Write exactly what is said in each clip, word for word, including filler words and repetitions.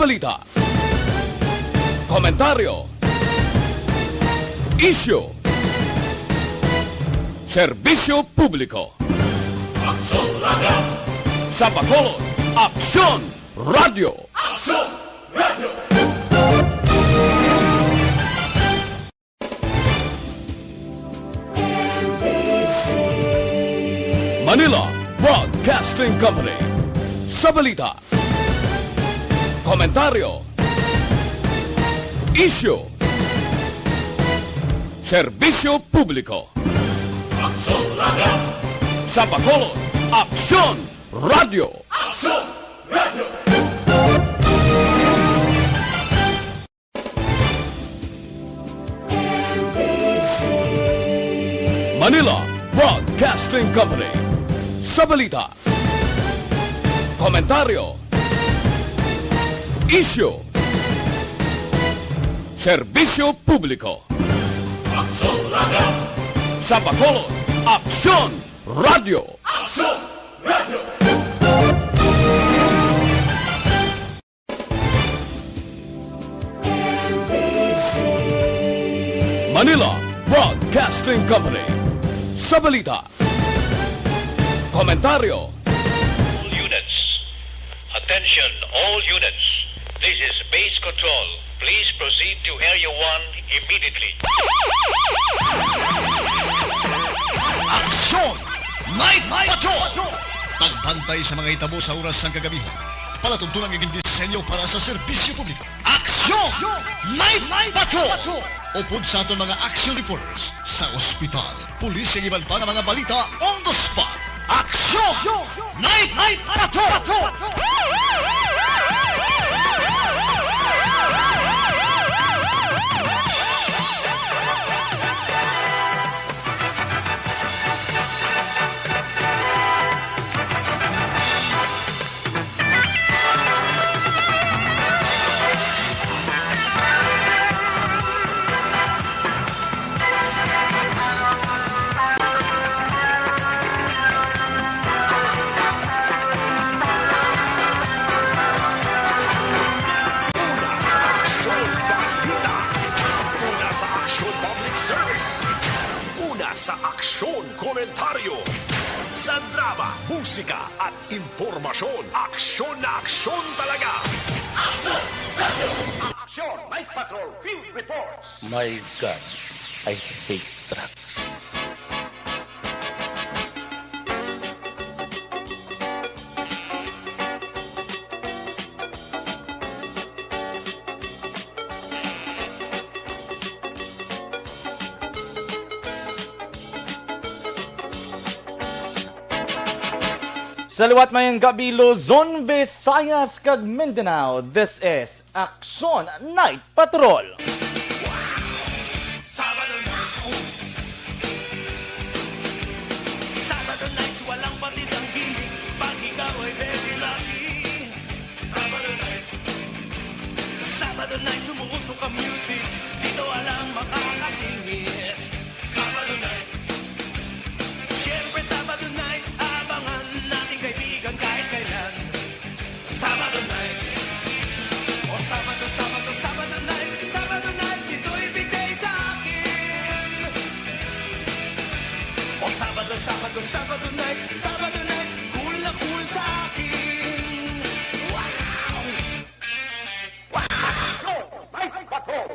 Balita. Komentaryo. Isyu. Serbisyo publiko. Aksyon Radio. Sa Bacolod, Aksyon Radio. Aksyon Radio. Manila Broadcasting Company. Sa balita, komentaryo, isyu, serbisyo publiko. Aksyon Radio. Sa Bacolod, Aksyon Radio. Aksyon Radio. Manila Broadcasting Company. Sa balita, komentaryo, isyu, serbisyo publiko. Aksyon Radio. Sa Bacolod, Aksyon Radio. Aksyon Radio. Manila Broadcasting Company. Sa balita, komentaryo. All units. Attention, all units. This is Base Control. Please proceed to Area one immediately. Aksyon! Night Patrol! Tagbantay sa mga hitabo sa oras sang kagamihan. Palatuntunan nga gindisenyo para sa serbisyo publiko. Aksyon! Night Patrol! Upod sa aton mga action reporters sa ospital, pulis, kag iban pa nga mga balita on the spot. Aksyon! Night Patrol! Una sa Aksyon Balita. Una sa Aksyon Public Service. Una sa Aksyon Komentaryo. Sa drama, musika, at impormasyon, aksyon na aksyon talaga. Aksyon! Aksyon! Night Patrol Field Reports! My God, I hate trucks. Sa liwat, mayang gabi, Luzon, Visayas, kag Mindanao. This is Aksyon Night Patrol. Sabado nights, walang patid ang gimmick. Pag ikaw ay very lucky. Sabado nights. Sabado nights, umuusok ang music. Dito walang makakasingit. Sabado nights. Siyempre, Sabado nights, abangan nating kaibigan kahit kailan. Sabado nights. O Sabado, Sabado, Sabado nights. Sabado nights, ito'y big day sa akin. O Sabado, Sabado, Sabado nights. Sabado nights, cool na cool sa akin. Wow! Wow! Night Patrol!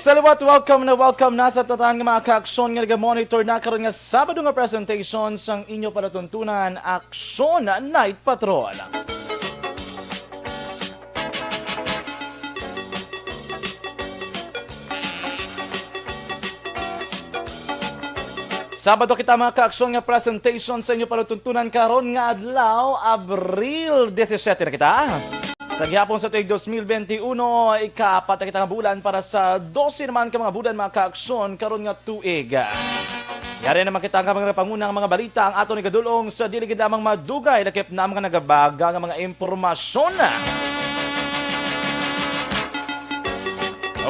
Sa liwat, welcome na welcome na sa tanan nga mga ka-aksyon nga naga-monitor na karon nga Sabado nga presentation sang inyo palatuntunan, Aksyon Night Patrol. Sabado kita, mga ka-aksyon, nga presentation sa inyo palatuntunan karon nga adlaw, Abril disisiete na kita. Sa gihapon sa tuig dos mil benti uno, ikaapat na kita nga bulan para sa dose naman ka mga bulan, mga ka-aksyon, karon nga tuig. Yari naman kita nga mga pangunang mga balita ang aton igadulong sa dili gid lamang madugay, lakip na mga nagabaga nga mga impormasyon.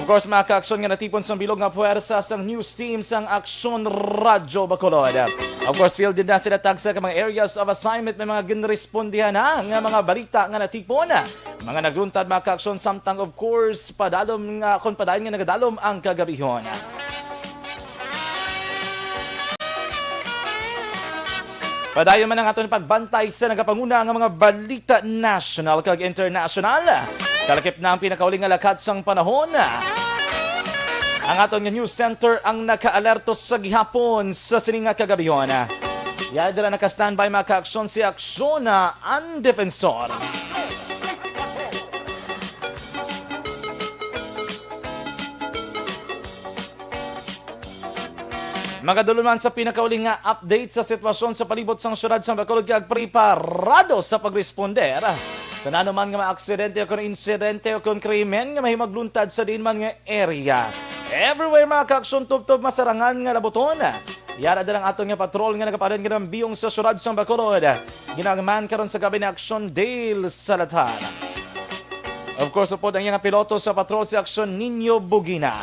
Of course, mga kaaksyon nga natipon sa bilog nga puwersa sang news team sang Aksyon Radyo Bacolod. Of course, fielded na sila tagsa ka mga areas of assignment, may mga ginrespondihan na nga mga balita nga natipon, mga nagluntad, mga kaaksyon, samtang, of course, padalom nga, kung padayon nga nagadalom ang kagabihon. Padayon man ang aton pagbantay sa nagapanguna nga mga balita national kag international. Kalakip na ang pinakauli nga lakat sang panahon. Ang aton nga news center ang nakaalerto sa gihapon sa sini nga kagabihon. Yadra naka-standby, mga kaaksyon, si Aksyon, ah, ang defensor. Magadulon man sa pinakauli nga update sa sitwasyon sa palibot sang siyudad sang Bacolod, kag preparado sa pagresponde sa nanuman nga mga aksidente o kon insidente o kon krimen nga mahimagluntad sa diin man nga area. Everywhere, mga kaaksyon, tubtob masarangan nga labuton. Yara din ang aton nga patrol nga nagaparin nga biyong sa siyudad sang Bacolod. Ginagman karon sa gabi ni Aksyon Dale Salazar. Of course, upod ang iyang piloto sa patrol si Aksyon Nino Bugina.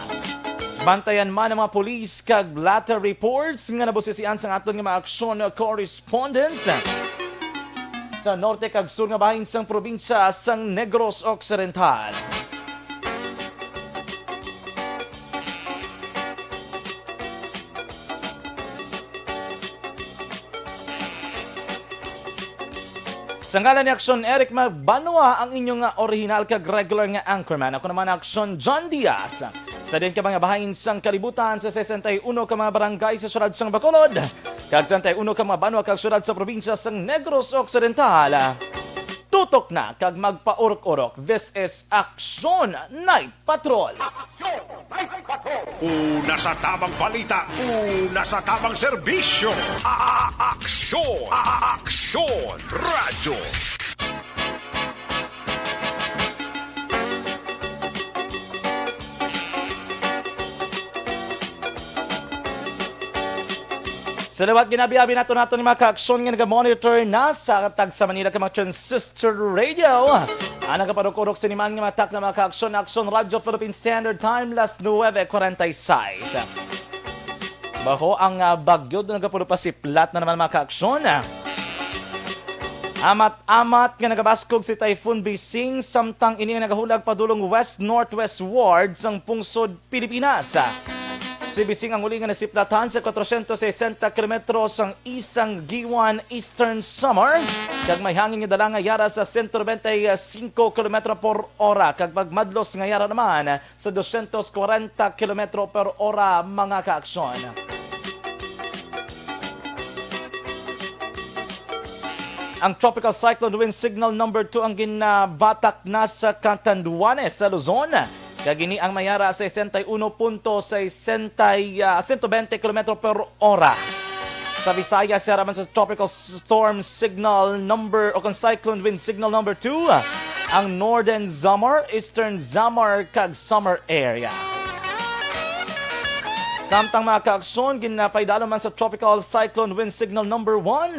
Bantayan man ang mga pulis kag latter reports nga nabusisian sang aton nga mga aksyon correspondents sa norte kag sur nga bahin sang probinsya sang Negros Occidental. Sa ngalan ni Aksyon Eric Magbanwa, ang inyo nga original kag regular nga anchorman. Ako naman, Aksyon John Diaz. Sa din ka mga bahain sang kalibutan sa sesenta y uno ka mga barangay sa siyudad sang Bacolod, kag treinta y uno ka mga banwa kag siyudad sa probinsya sang Negros Occidental. Tutok na kag magpaurok-urok. This is Aksyon Night Patrol. Una sa tamang balita, una sa tamang serbisyo. A-, a-, aksyon, a-, a-, aksyon, radyo. Sa liwat ginabi-abi nato, nato ni mga kaaksyon nga nagamonitor na sa tagsa Manila ka mga transistor radio. Ang nagaparukudok sini man nga matak na mga kaaksyon, Aksyon Radyo Philippine Standard Time, las nuebe cuarenta y seis. Baho ang, ah, bagyo, doon nagapulupasiplat na naman, mga kaaksyon. Amat-amat nga nagabaskog si Typhoon Bising, samtang ini nga nagahulag padulong west-northwestward sang pungsod Pilipinas. Si Bising ang uli nga nasiplatan sa kwatrocientos sesenta kilometro sang isang Guiuan, Eastern Samar, kag may hangin nga dala nga yara sa sento bente singko kilometro por ora, kag pagmadlos nga yara naman sa dosyentos kwarenta kilometro per ora, mga kaaksyon. Ang Tropical Cyclone Wind Signal Number Two ang ginabatak na sa Catanduanes, sa Luzon, kag ini ang may yara sesenta y uno punto sesenta, ah, sento bente kilometro per ora. Sa Visayas, yara man sa Tropical Storm Signal Number o kung Cyclone Wind Signal Number Two, ang Northern Samar, Eastern Samar, kag Samar area. Samtang, mga kaaksyon, ginapaidalom man sa Tropical Cyclone Wind Signal Number One.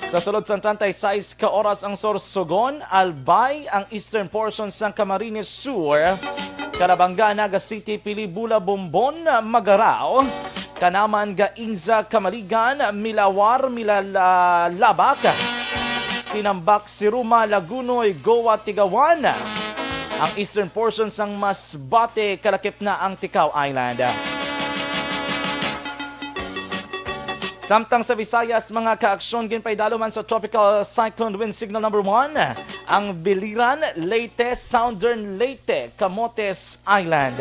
Sa sulod sang treinta y seis ka oras ang Sorsogon, Albay, ang eastern portion sang Camarines Sur, Calabanga, Naga City, Pili, Bula, Bombon, Magarao, Canaman, Gainza, Camaligan, Milawar, Milala-, Labac, Tinambac, Siruma, Lagunoy, Goa, Tigawan, ang eastern portion sang Masbate, kalakip na ang Ticao Island. Samtang sa Visayas, mga kaaksyon, ginpaidalom man sa Tropical Cyclone Wind Signal Number One ang Biliran, Leyte, Southern Leyte, Camotes Island.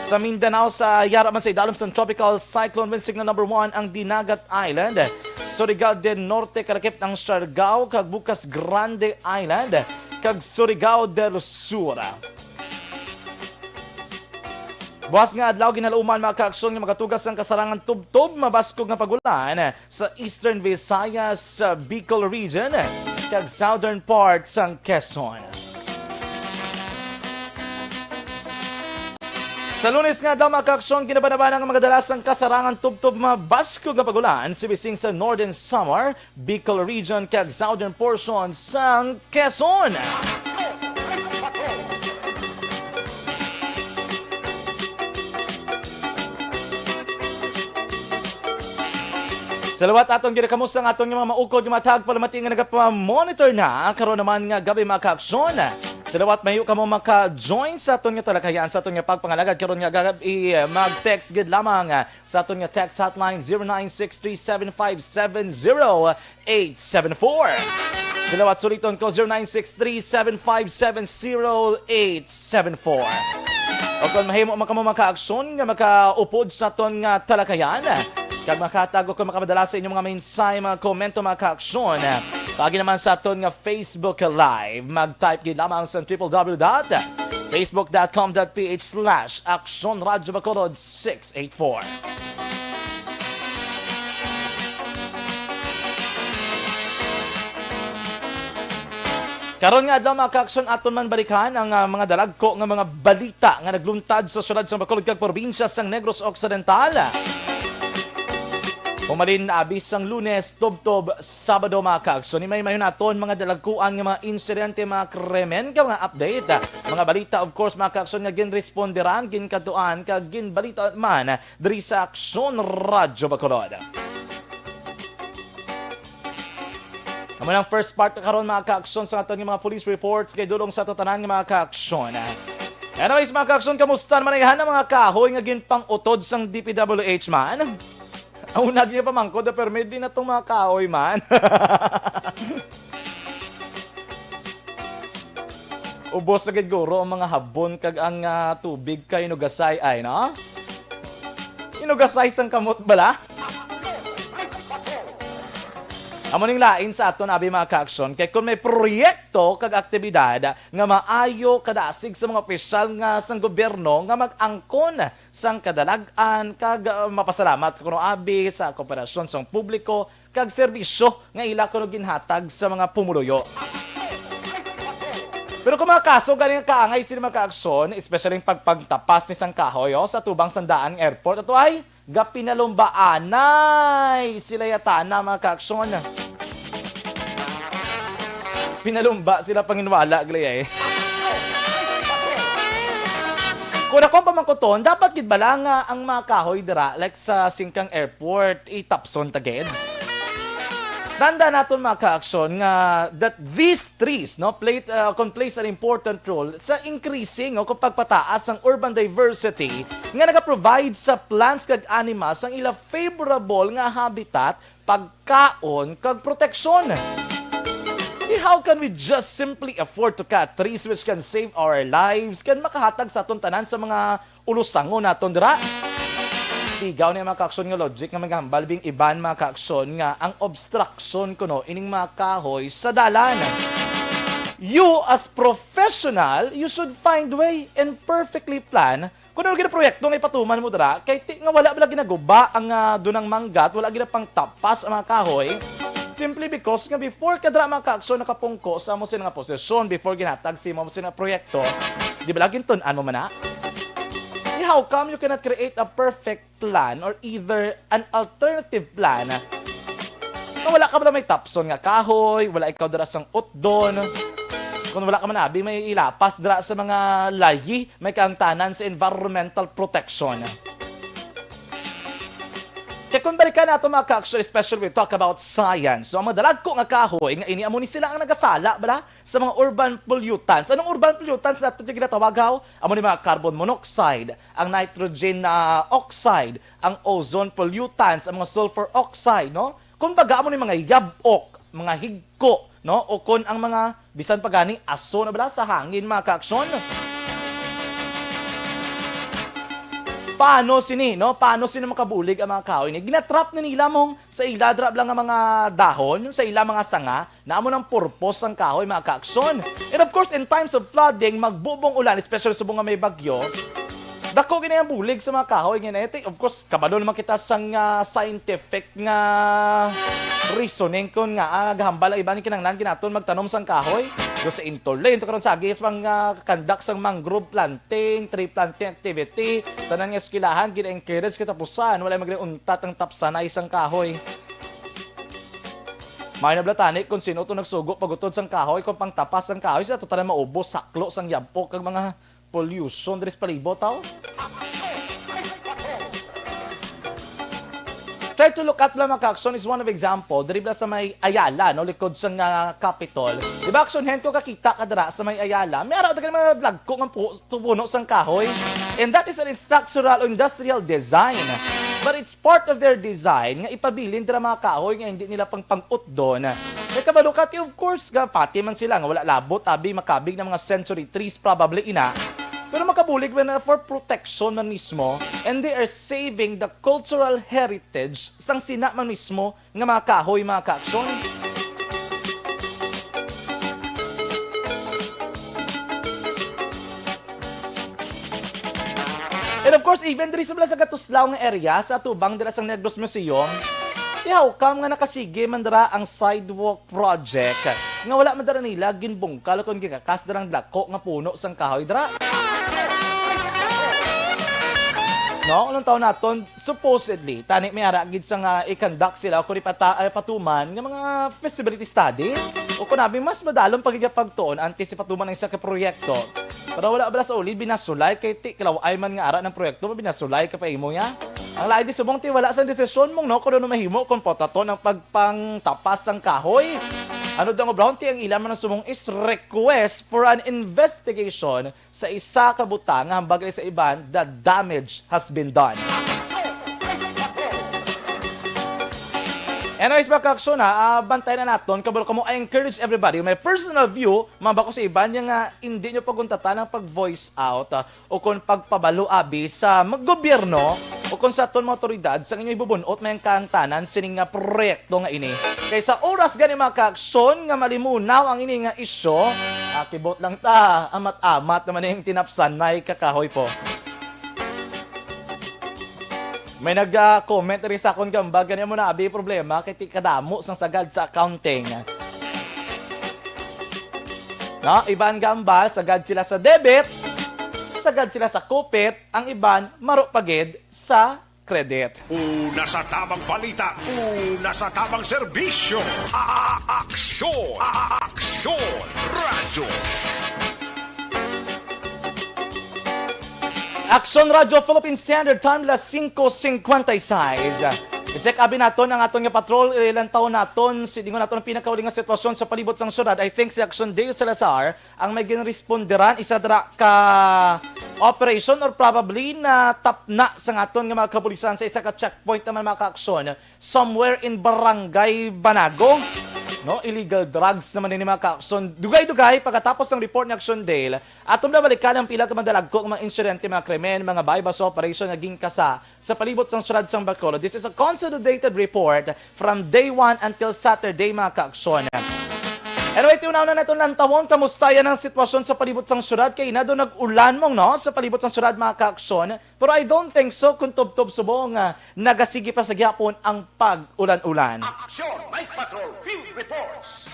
Sa Mindanao, sa yara man sa idalom sang Tropical Cyclone Wind Signal Number One ang Dinagat Island, Surigao del Norte, kalakip ang Siargao, kag Bucas Grande Island, kag Surigao del Sur. Buas nga adlaw, ginhalauman, mga kaaksyon, nga magatugas ang kasarangan tubtob mabaskog nga pag-ulan sa Eastern Visayas, sa Bicol Region, kag southern part sang Quezon. Sa Lunes nga adlaw, mga kaaksyon, ginabanabanan nga magadalas ang kasarangan tubtob mabaskog nga pag-ulan, sibising sa Northern Samar, Bicol Region, kag southern portion sang Quezon. Salawat aton ginakamos ang aton nga mga maukod nga matag palamati nga nagapamonitor na karon naman nga gabi, mga kaaksyon. Salawat mayo kamo maka-join sa aton nga talakayan sa aton nga pagpangalagad karon nga gabi. Mag-text gid lamang sa aton nga text hotline zero nine six three seven five seven zero eight seven four. Salawat suliton ko zero nine six three seven five seven zero eight seven four. O kung mahimo man kamo maka-aksyon nga makaupod sa aton nga talakayan, kag makatag o kung makapadala sa inyong mga mensahe, mga komento, mga kaaksyon, paagi naman sa aton nga Facebook Live. Mag-type gid lamang sa triple w dot facebook dot com dot p h slash aksyon radyo bacolod six eight four. Karon nga adlaw, mga kaaksyon, aton man balikan ang, ah, mga dalagko nga mga balita nga nagluntad sa syudad sang Bacolod kag probinsya sang Negros Occidental. Pumalin abi sang Lunes, tubtob Sabado, mga kaaksyon. Imaymayon naton mga dalagkuan nga mga insidente, mga krimen, kag mga update, mga balita, of course, mga kaaksyon, nga ginresponderan, ginkadtuan, kag ginbalita man diri sa Aksyon Radyo Bacolod. Amo nang first part karon, mga kaaksyon, sa aton nga mga police reports kay dulong sa ato tanan nga mga kaaksyon. Anyways, mga kaaksyon, kamusta naman ang mga kahoy nga ginpang-utod sang D P W H man? Ang unag niya pamangkod, pero may din na tong mga kahoy man. Ubos na gid guro ang mga habon kag ang, ah, tubig kay inugasay ay, no? Inugasay sang kamot bala? Amo ning lain sa aton abi, mga kaaksyon, kay kung may proyekto kag aktibidad nga maayo kadasig sa mga opisyal nga sang gobyerno nga mag-angkon sang kadalag-an kag, ah, mapasalamat kuno abi sa kooperasyon sang publiko kag serbisyo nga ila kuno ginhatag sa mga pumuluyo. Pero kung mga kaso gani nga kaangay sini, mga kaaksyon, especially ang pagpangtapas ni sang kahoy, oh, sa tubang sang daan nga airport, ato ay gapinalumbaanay sila yata na, mga kaaksyon. Pinalumba sila panginwala, gali, eh. Kung ako pamangkuton, dapat gid bala nga ang mga kahoy dira, like sa Singkang Airport, itapson ta gid? Tanda naton, mga kaaksyon, nga that these trees, no, play, uh, can plays an important role sa increasing o kung pagpataas ang urban diversity nga nagaprovide sa plants kag animals ang ila favorable nga habitat, pagkaon, kag proteksyon. Eh, how can we just simply afford to cut trees which can save our lives, kan makahatag sa aton tanan sa mga ulusangon naton dira? Ligaw ni mga kaaksyon nga logic nga magahambal bing iban mga kaaksyon nga ang obstruction kuno ining mga kahoy sa dalan. You as professional, you should find way and perfectly plan kung ano gid ang proyekto nga ipatuman mo dira, kay ti nga wala bala ginaguba ang, ah, dunang manggat, wala gid pangtapas ang mga kahoy. Simply because nga before ka dira mga kaaksyon nakapungko sa amo sila nga posisyon, before ginhatag sa imo amo sila nga proyekto, di bala gintun-an mo man na? Eh, how come you cannot create a perfect plan or either an alternative plan nga wala ka bala may tapson nga kahoy, wala ikaw dira sang utdon? Kung wala ka man abi may ilapas dira sa mga layi, may kaangtanan sa environmental protection. Kaya kung balikan nato mga kaaksyon, especially we talk about science, so ang mga dalagko nga kahoy nga ini amo ni sila ang nagasala bala sa mga urban pollutants. Anong urban pollutants na ito ginatawag, haw? Amo ni mga carbon monoxide, ang nitrogen, ah, oxide, ang ozone pollutants, ang mga sulfur oxide, no? Kung baga, amo ni mga yab-ok, mga higko, no? O kon ang mga, bisan pa gani, aso na bala sa hangin, mga kaaksyon. Paano sini, no? Paano sini makabulig ang mga kahoy ni? Ginatrap na nila mong sa ila dra lang nga mga dahon, sa ila mga sanga, na amo nang purpose sang kahoy, mga kaaksyon. And of course, in times of flooding, magbubong ulan, especially subong nga may bagyo, dako gid ang bulig sa mga kahoy nga naiti. Of course, kabalo naman kita sang, ah, scientific nga reasoning kon nga, ah, gahambal ang iban kinahanglan ginaton magtanom sang kahoy. Do sa Interlane to karon sa agis pang, ah, conduct sang mangrove planting, tree planting activity, tanan nga eskwelahan gina-encourage katapusan, wala magre untat ang tapsanay sang kahoy. May nablatani kung sino to nagsugo pagutod sang kahoy, kung pangtapas sang kahoy, sila to tanan maubos, saklo sang yab-ok kag mga pollution diri sa palibot, taw. Try to look at lang, mga ka-aksyon, is one of example. Diri bala sa may Ayala, no, likod sa nga Capitol. Di ba, aksyon, hen ko kakita ka dira sa may Ayala. May araw dagan mga dagko nga pu-, sa puno sang kahoy. And that is an structural or industrial design. But it's part of their design nga ipabilin dira mga kahoy nga hindi nila pang pang-utdon. May kabalo ka, ti, of course, nga pati man sila nga wala labot, abi, makabig na mga century trees, probably ina. Pero makabulig man na for protection man mismo, and they are saving the cultural heritage sang sina man mismo nga mga kahoy, mga ka-aksyon. And of course, even diri sa bala sa Gatuslaw nga area, sa atubang dira sa Negros Museum, how come nga nakasigi man dira ang sidewalk project nga wala man dira nila ginbungkal kon gikakas dira ang dako nga puno sang kahoy dira? No, unang taon naton, supposedly, tani may ara gid sa nga i-conduct sila o kung ipata-, ay, patuman nga mga feasibility study o kung abi mas madalom pa gid nga pagtuon antes ipatuman ang isa ka proyekto. Pero wala bala sa uli, binasulay kay ti, kalaw-ay man nga ara ng proyekto, binasulay ka pa imo ya. Ang lain di subong ti wala sang desisyon mong, no, kung ano mahimo kung pataton ang pagpangtapas sang kahoy. Ano daw nga brown ti ang ilan man ang subong is request for an investigation sa isa ka butang nga hambal sa iban, the damage has been done. Anyways, mga ka-aksyon, ha, ah, bantay na naton. Kabalo kamo, I encourage everybody. My personal view, mamba ko sa iban, yung nga hindi nyo paguntatan ang pag-voice out, ah, o kung pagpabalo abi sa mag-, gobyerno o kung sa aton mga otoridad sa inyong ibubunot may ang kaangtanan sining nga proyekto nga ini. Kay sa oras gani, mga ka-aksyon, nga malimunaw ang ini nga isyu, ah, kibot lang ta, amat-amat naman yung tinapsanay kakahoy po. May nag-comment rin sa akon gamba, gani mo na abi problema kay ti kadamo sang sagad sa accounting. No, iban gamba, sagad sila sa debit, sagad sila sa kupit, ang iban maro pa gid sa credit. Una sa tamang balita, una sa tamang serbisyo. A-, aksyon, a-, aksyon, radyo. Aksyon Radyo Philippine Standard Time, las singko singkwenta y seis. I-check abi naton ang aton nga patrol, ilantaw naton, sidingon naton ang pinakauling nga sitwasyon sa palibot sang syudad. I think si Aksyon Dale Salazar ang may ginresponderan, isa dira ka operation or probably na tapna sa aton nga mga kapulisan sa isa ka checkpoint naman, mga ka-aksyon, somewhere in Barangay Banago. No, illegal drugs naman ini, mga ka-aksyon. Dugay-dugay, pagkatapos ng report ni Aksyon Dale, aton na balikan ang pila ka madalagko nga mga insidente, mga krimen, mga buy-bust operation nga ginkasa sa palibot sang syudad sang Bacolod. This is a consolidated report from day one until Saturday, mga ka-aksyon. Anyway, tiunaw na naton lantawon, kamusta yan ang sitwasyon sa palibot sang syudad? Kay nado nag-ulan mong, no, sa palibot sang syudad, mga ka-aksyon. Pero I don't think so kung tubtob subong nga nagasigi pa sa gihapon ang pag-ulan-ulan. Action Night Patrol Field Reports.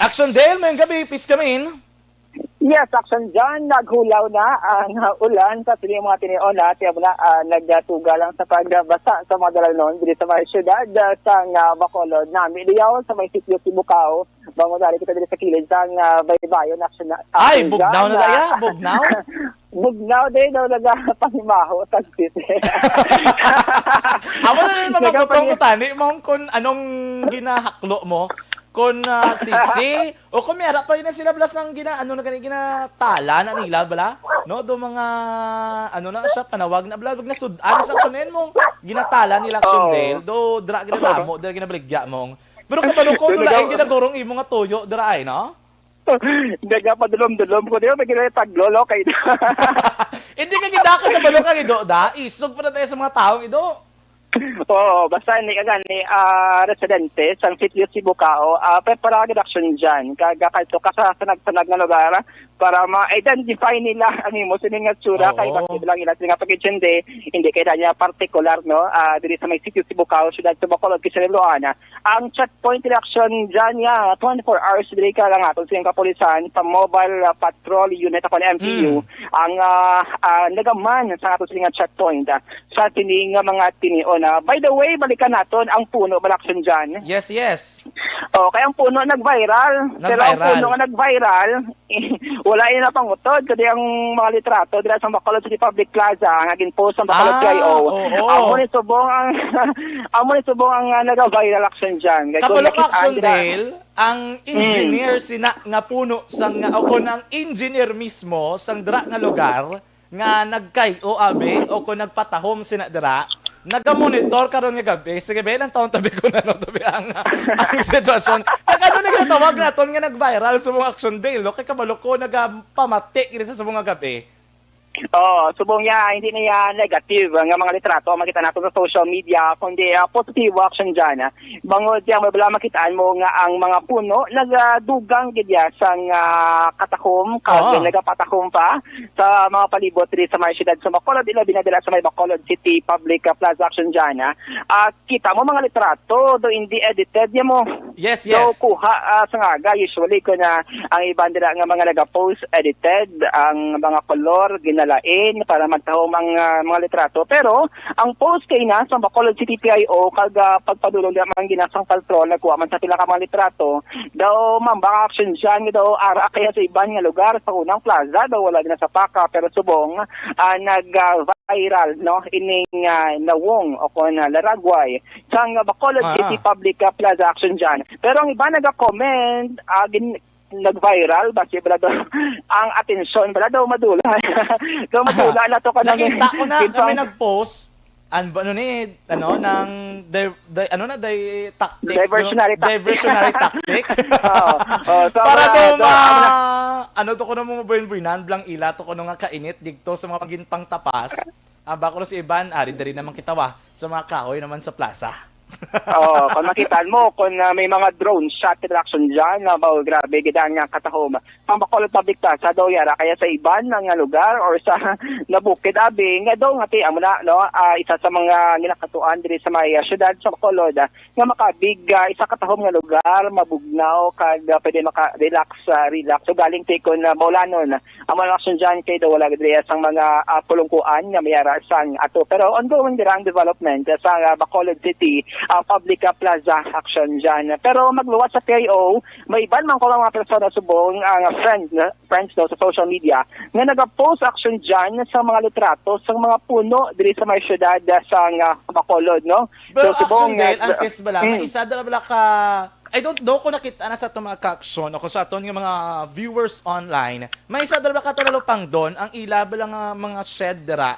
Action Dale, mayong gabi, Piskamin. Yes, Action John, naghulaw na ang, ah, ulan sa sining mga tinion, ah, tiyan mo na, ah, nagtuga lang sa pagbasa sa mga dalan diri sa mga syudad, ah, sa nga Bacolod. Nami liyaw sa may sitio Sibukao, bangon dari kita diri sa kilid sa nga baybayon, Action na. Ay, Action Bugnaw John, na daya, ah, Bugnaw? Bugnaw din daw nagapangimaho sa city. Amo na rin Nagapang- mabutong ko tani, mong kung anong ginahaklo mo. Kon, ah, sisi, o kon may ara pa yun na sila, blas, ang gina-, ano na gani, ginatala na nila, bala? No, do mga, ano na siya, panawag na, bala, wag na sud-, ano sa action na yun mong ginatala nila action Oo. Dale, do, dra, ginadamo, dra, ginabaligya mong. Pero kabalo ko, Pero dula, nagaw- yung ginagurong imo nga tuyo, dra, ay, no? Nagapadulom-dulom ko, di ba? May ginataglo, no? Kay Hindi ka gidaka, kabalo ka, ido, da? Isog pa na tayo sa mga taong ido. Oo, basta ni kagani, ah, residente sang sitio Sibukao, ah, prepara gid action dyan. Kag, ah, kadto ka sa sanag-sanag nga lugar para ma-identify nila ang imo sining nga tsura, kay Oo. Bakit lang ila sila nga pag-intindi, hindi kay niya partikular, no? Ah, diri sa may sitio Sibukao, siyudad sa Bacolod, Quezon, Loana. Ang checkpoint reaction dyan nga twenty-four hours diri ka lang aton sa iyang kapulisan sa Mobile, ah, Patrol Unit ako ng M P U, Mm. ang, ah, ah, nagaman sa aton sa nga checkpoint, ah, sa sining nga mga tinion, ah. By the way, balikan naton ang puno, Balaction John. Yes, yes. Oh, kay ang puno nag-viral. Pero ang Nag-viral. puno nga nag-viral, Wala ina pangutod, kundi ang mga litrato dira sa Bacolod City Public Plaza nga gin-post sa Bacolod Ah, P I O. Oo. Amo ni subong ang, amo ni subong ang, ah, naga-viral, Action John. Kay kung Kabalo ka, nakit-an Action dira, Dale, ang engineer Mm. sina nga puno sang, o kon ang engineer mismo sang dira nga lugar nga nagkay-o abi o kon nagpatahom sina dira, naga-monitor karon nga gabi. Sige, be, lang taon tabi ko na, no, tabi ang, ang sitwasyon. Kag ano na ginatawag naton nga nag-viral sa mga, Action Dale, no? Kay kabalo ko, nagapamati gid sa, sa mga gabi. Oo, subong niya, hindi na yan negative nga mga litrato ang makita nato sa social media, kundi, ah, positibo, Action John, ah. Bangod siya, may bala makitaan mo nga ang mga puno nagadugang gid ya sang, ah, katakom, kag Oo. nagapatakom pa sa mga palibot diri sa may siyudad sa Bacolod, ilabi na dira sa may Bacolod City Public, ah, Plaza, Action John, ah. Ah, kita mo mga litrato, do hindi edited niya mo. Yes, Do yes. kuha, ah, sa ngaga, usually, kung, ah, ang iban dira nga mga nagapost edited, ang mga kolor ginalain para magtahom ang, ah, mga litrato. Pero ang post kay na sa Bacolod City P I O, kag, ah, pagpadulong dira mga ginasang patrol, nagkuha man sa pila ka mga litrato. Daw mambang, Action John, nga daw ara kaya sa iban nga lugar sa unang plaza, daw wala na sa paka, pero subong, ah, nag, ah, viral, no, ining, ah, nawong o kon, ah, laragway sang Bacolod Ah. City Public, ah, Plaza, Action John. Pero ang iba naga-comment, ah, gin-, nag-viral, basi bala daw ang atensyon bala daw madula. Daw madula na to ka nang Nakita ko na, gintong- may nag-post. An-, ano ni, ano, nang di-, di-, ano na, di-, tactics, no? Diversionary tactic. Diversionary tactic. Oo. Oh, so, Para wala, daw so, ma-, ano na ano to ko na mo mabuhin-buhinan, blang ila to ko nga kainit digto sa mga pagintang tapas. Ang bako si Iban, ari diri naman kita wa, sa mga kahoy naman sa plaza. Oo, kung makita mo, kung, ah, may mga drone shot interaction dyan, na ba, oh, grabe, gid ang, ah, katahom. Ang Bacolod Public Plaza daw, yara kaya sa iban nga lugar or sa nabukid, abi, nga daw, nga ti, amo na, no, ah, isa sa mga ginakatuan diri sa may, ah, syudad sa Bacolod, ah, nga makabig, ah, isa katahom nga lugar, mabugnaw, kag, ah, pwede maka-relax, ah, relax. So, galing ti kon, ah, maulanon, amo ang aksyon dyan kay daw wala gid sang mga, ah, pulungkuan nga mayara sang ato. Pero ongoing dira ang development sa, ah, Bacolod City, ah, Public, ah, Plaza action dyan. Pero magluwas sa P I O, may iban man ko nga mga persona subong ang friend, friends, no, sa social media nga nagapost action dyan sa mga litrato sa mga puno diri sa may syudad, ah, sa, ah, Bacolod, no? Pero So, subong action nga dahil ang test bala, Mm. may isa dala bala ka I don't know kung nakita na sa aton mga ka-aksyon o kung sa aton nga mga viewers online, may isa dala ka talupangdon ang ila bala nga mga shed dira.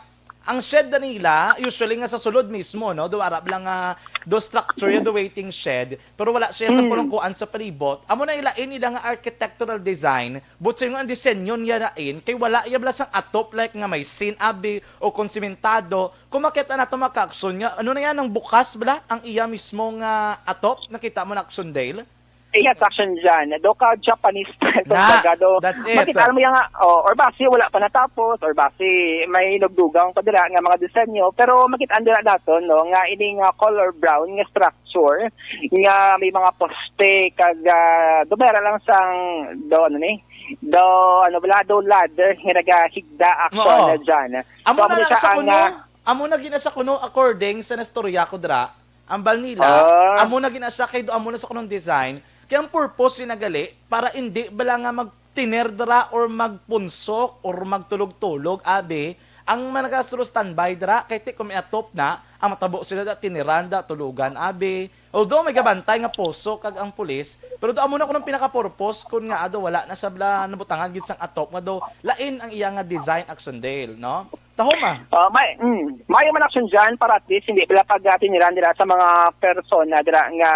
Ang shed na nila, usually nga sa sulod mismo, no? Do ara bala nga, do structure ya, do waiting shed, pero wala siya sa Mm. pulungkuan sa palibot. Amo na ilain nila nga architectural design, but sa nga ang disenyo niya lain, kay wala iya bala sang atop, like nga may sin abi o kung simentado, Kung makita nato mga ka-aksyon nga, ano na yan, ang bukas bala, ang iya mismo nga atop, nakita mo na action, Dale? Yes, action dyan. Do ka Japanese style, Na, kumbaga, do, that's it. Makita mo yan nga, oh, or basi wala pa natapos, or basi may nagdugang pa dira nga mga disenyo, pero makita dira nato, no, nga ini nga color brown nga structure, nga may mga poste, kag, ah, dumera lang sang, do, ano ni, do, ano bala, do ladder, nga nagahigda action Oo. na dyan. Amo So, na amo lang siya sa ang, kuno, ah, amo na gina siya kuno according sa nastorya ko dira. Ang bal nila, Ah. amo na gina siya kay do amo na sa kunong design. Kay ang purpose ni nagali para indi bala nga magtiner dira or magpunsok or magtulog-tulog, abi. Ang mga nagasulo standby dira, kay ti kung may atop na, ang matabo sila da, tiniran da, tulugan, abi. Although may gabantay nga poso kag ang pulis, pero do amo na kunong pinaka-purpose kun nga ado wala na siya bala nabutangan gid sang atop nga do lain ang iya nga design action, Dale, no? Tahoma. Ah, may, mm, may man action dyan para at least hindi pala pagkatiniran dira sa mga persona dira nga,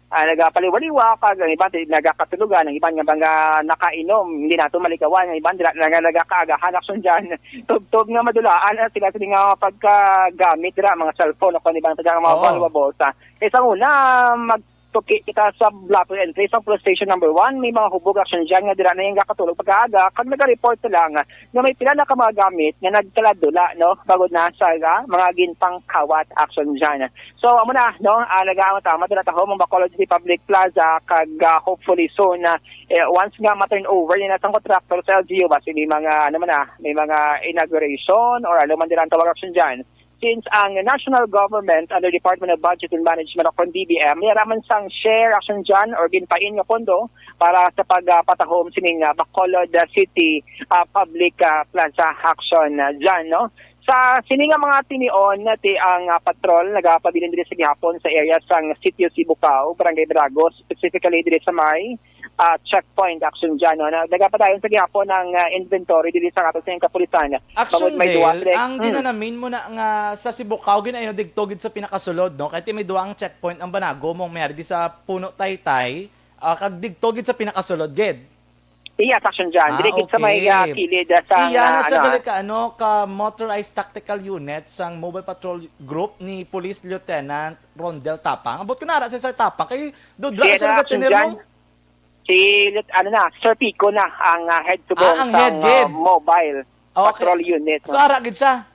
ah, nagapaliwaliwa, kag ang iban di nagakatulugan, ang iban nga mga nakainom, hindi nato maligawan, ang iban dira nga nagakaagahan action dyan. Tubtob nga madulaan, ah, sila sa mga pagkagamit dira, mga cellphone o kung iban pa dyan, mga Oo. valuables, ah. Kay sa una, mag-, tuki kita sa Blato Entry sa Police Station Number One, may mga hubog action dyan nga dira na yung gakatulog pagkaaga, kag naga-report sila nga, nga may pila na ka mga gamit nga nagkaladula, no, bago na sa, ah, mga ginpangkawat action dyan. So, amo na, no, ah, nagaamot-amot na taho, mga Bacolod City Public Plaza, kag, ah, hopefully soon, ah, eh, once nga ma-turn over ni natang contractor sa L G U, basi may mga, ano man na, may mga inauguration or ano man dira ang tawag action dyan. Since ang national government under Department of Budget and Management o kon D B M, may araman sang share, Action John, or ginpain nga pondo para sa pagpatahom sining, ah, Bacolod, ah, City, ah, Public, ah, Plaza, Action, ah, John, no? Sa sini nga mga tinion, ti ang, ah, patrol nagapabilin diri sa gihapon sa area sang Sitio Sibucao, Barangay Barago, specifically diri sa may, ah, checkpoint, Action John, no? Na, nagapadayon sa gihapon ang, ah, inventory diri sa aton sa kapulisan. Action Bangod may duwa Dale, sila. ang Hmm. ginanamin mo na nga sa Sibucao, ginayo digto gid sa pinakasulod, no? Kay ti may duwa ang checkpoint ang Banago mong may ari di sa Puno Taytay, ah, kag digto gid sa pinakasulod gid. Iya, Action John. Ah, Dili gid sa may, okay. ah, kilid, ah, sa, Iya, ah, na sa ano, ah. gali ka, ano, ka motorized tactical unit sang Mobile Patrol Group ni Police Lieutenant Rondel Tapang. Ambot ko nara si Sir Tapang. Kay do dra Siya sa na, lugar Action tinir John. mo? Si Lit-, ano na, Sir Pico na ang, ah, head to Ah, go ang sang, head ah, gid. mobile Okay. patrol unit, So, no? ara gid siya?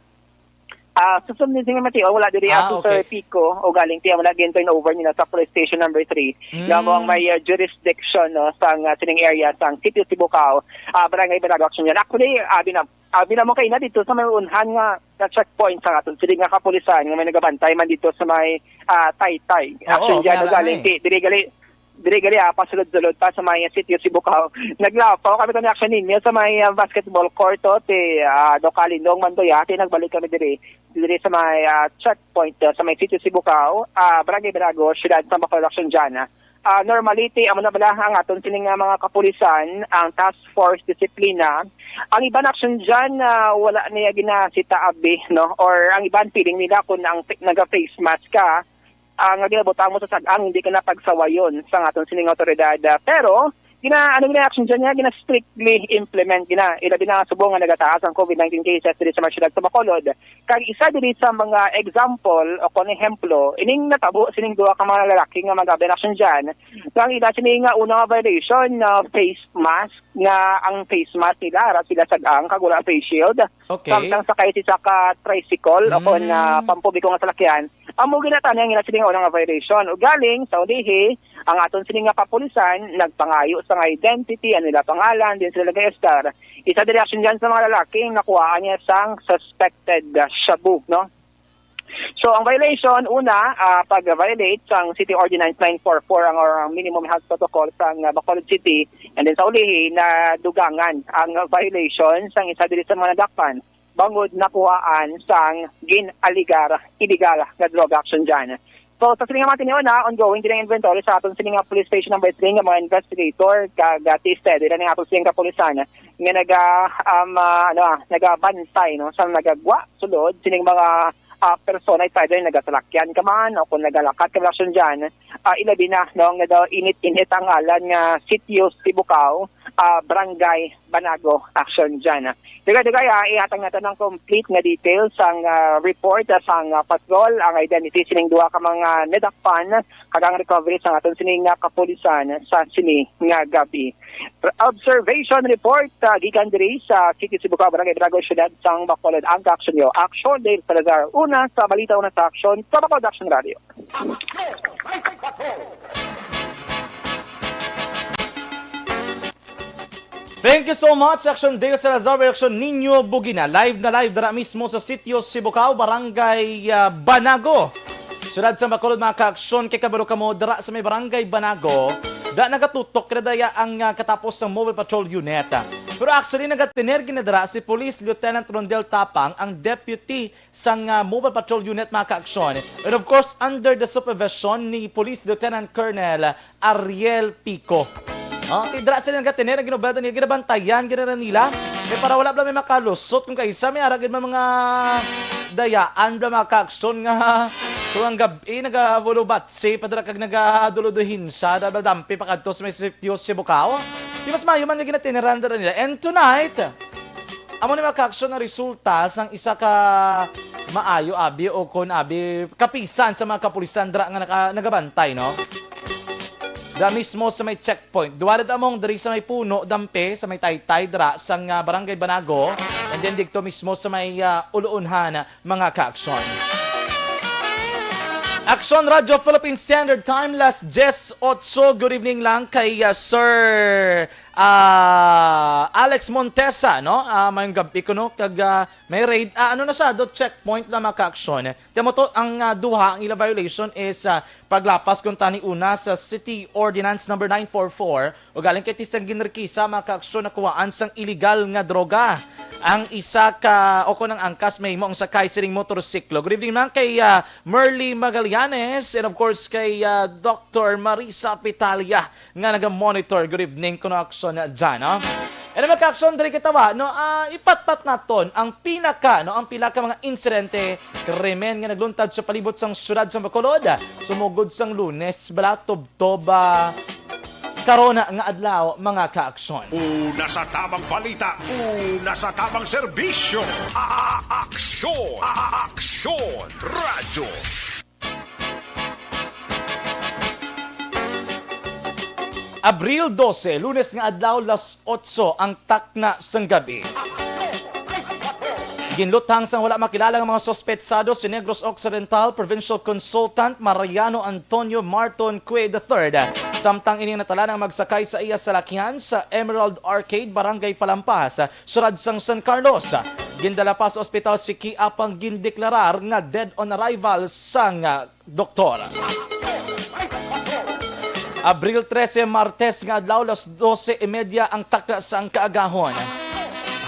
Ah, sa sundin sing Mateo, wala diri Ah, ang Sir okay. Pico o galing tiya, wala gid turn over nila sa police station number three. Mm. Nga mo ang may, ah, jurisdiction, no, sa, ah, sining area, sa City of Sibucao, ah, Barangay Banago, Action John. Actually, abi na, abi na mo kayo na dito sa may unhan nga, nga checkpoint sa aton. Sila nga kapulisan nga may nagabantay man dito sa may, ah, Taytay. Oo, Action John, may o galing ara, eh. ti, diri gali, diri gali, ah, pasulod-sulod pa sa may Sitio Sibucao. Naglapaw kami kami, Action, ninyo sa may, ah, basketball court, o, ti, ah, Dokalindong Mandoya, ti nagbalik kami diri, diri sa may, ah, checkpoint, ah, sa may Sitio Sibucao, ah, Barangay Banago, Siyudad sa Bacolod, Action John. Ah, normally, ti, amo na bala ang aton sining nga mga kapulisan, ang Task Force Disiplina. Ang iban, Action John, ah, wala niya ginasita abi, no? Or ang iban, feeling nila kung ang fa-, naga-face mask ka, ah, nga ginabutang mo sa sag-ang, hindi ka na pagsawayon sa aton sining awtoridad. Ah, pero, gina, ano gina, Action John, nga gina-strictly implement gina, ilabi na nga subong nga nagataas ang COVID nineteen cases diri sa mga syudad sa Bacolod. Kag isa diri sa mga example o kon ehemplo, ining natabo sining duha ka mga lalaki nga mag-abi, Action John, nga ang ila sini nga una nga violation na face mask, nga ang face mask nila, ara sila sag-ang, kag wala face shield. Okay. Samtang sakay sila sa ka tricycle o kon, ah, Mm. pampubliko nga salakyan, amo ginatani ang ila sini nga una nga violation. Ugaling, sa ulihi, ang aton sini nga kapulisan nagpangayo sang identity, ano ila pangalan, din sila nag-estar. Isa diri, Action John, sa mga lalaki, nakuhaan niya sang suspected, ah, shabu, no? So, ang violation, una, ah, pag-violate sang City Ordinance nine four four, ang, or ang minimum health protocol sang, ah, Bacolod City, and then sa ulihi, nadugangan ang violation sang isa diri sa mga nadakpan bangod nakuhaan sang gin-aligar illegal nga drug, Action John. So, sa sining mga tinion na, ongoing din ang inventory sa aton sining nga police station number three nga mga investigator, kag, ah, ti steady lang ang aton sining kapulisan nga naga, um, ah, ano, ah, nagabantay, no, sa nagagwa sulod sining mga, ah, persona, it's either nagasalakyan ka man o kung nagalakat ka, Action John, ah, ilabi na, no, nga daw init-init ang ngalan nga Sitio Sibucao, ah, Barangay Banago, Action John. Dugay-dugay, ah, ihatag nato ng complete nga details sang, ah, report, ah, sang, ah, patrol, ang identity sining duha ka mga nadakpan, kag ang recovery sang aton sining nga kapulisan sa sini nga gabi. Observation report, ah, gikan diri sa City Sibucao, Barangay Banago, Siyudad sang Bacolod. Ang kaaksyon nyo, Action Dale Salazar, una sa balita, una sa aksyon, sa Bacolod Action Radio. Thank you so much, Action Dale Salazar, Action Nino Bugina. Live na live dara mismo sa Sitio Sibucao, Barangay, ah, Banago. Siyudad sa Bacolod, mga kaaksyon, kay kabalo kamo dara sa may Barangay Banago, da nagatutok na daya ang, ah, katapos sang Mobile Patrol Unit. Pero actually, nagatiner gina dara si Police Lieutenant Rondel Tapang, ang deputy sang, ah, Mobile Patrol Unit, mga kaaksyon. And of course, under the supervision ni Police Lieutenant Colonel Ariel Pico. Ah, ti dira sila nagatener, ang ginobelta nila, ginabantayan, ginara nila. Kay para wala bala may makalusot, kung kaisa may ara gid man mga dayaan bala, mga kaaksyon, nga tuwang gabi, nagabulubatsi pa dira kag nagaduluduhin siya, dahil dampi pa kadto sa may sitio Sibucao. Di mas maayo man nga ginatineran dira nila. And tonight, amo ni, mga kaaksyon, ang resulta sang isa ka maayo, abi, o kon abi, kapisan sa mga kapulisan dira nga naka-, nagabantay, no? Dira mismo sa may checkpoint. Duwa dira among diri sa may puno, dampe, sa may taytay dira sang, ah, Barangay Banago. And then dito mismo sa may, ah, Uluunhan, mga kaaksyon. Aksyon Radyo Philippine Standard Time, las diyes otso. Good evening lang kay, ah, Sir, ah, Alex Montesa, no? Ah, mayong gabi kuno, kag, ah, may raid. Ah, ano na siya, do checkpoint na, mga kaaksyon. Tiyan mo to, ang, ah, duha, ang ila violation is, ah, paglapas kuntani una sa City Ordinance number nine four four, ugaling kay ti sang ginrikisa, mga kaaksyon, nakuhaan sang iligal nga droga. Ang isa ka, o kon ang angkas, mahimo ang sakay sining motorsiklo. Good evening man kay, ah, Merly Magallanes, and of course kay, ah, Doctor Marisa Pitalia nga naga-monitor. Good evening kuno, aksyon dyan, no? And mga kaaksyon, diri kita wa, no, ah, ipatpat naton ang pinaka, no, ang pila ka mga insidente, krimen nga nagluntad sa palibot sang siyudad sa Bacolod. Sumugod sang Lunes, bala, tubtob, ah, karon nga adlaw, mga kaaksyon. Una sa tamang balita, una sa tamang serbisyo. A-, a-, aksyon, a-, a-, aksyon, radyo. Abril dose, Lunes nga adlaw, las otso ang takna sang gabi. Ginluthang sang wala makilala nga mga suspetsado si Negros Occidental Provincial Consultant Mariano Antonio Marton Cue the third, samtang ini natalanan nga magsakay sa iya salakyan sa Emerald Arcade, Barangay Palampas, siyudad sang San Carlos. Gindala pa sa ospital si Cue apang gindeklarar nga dead on arrival sang, ah, doktor. Abril trese, Martes nga adlaw, las dose y media ang takna sang kaagahon.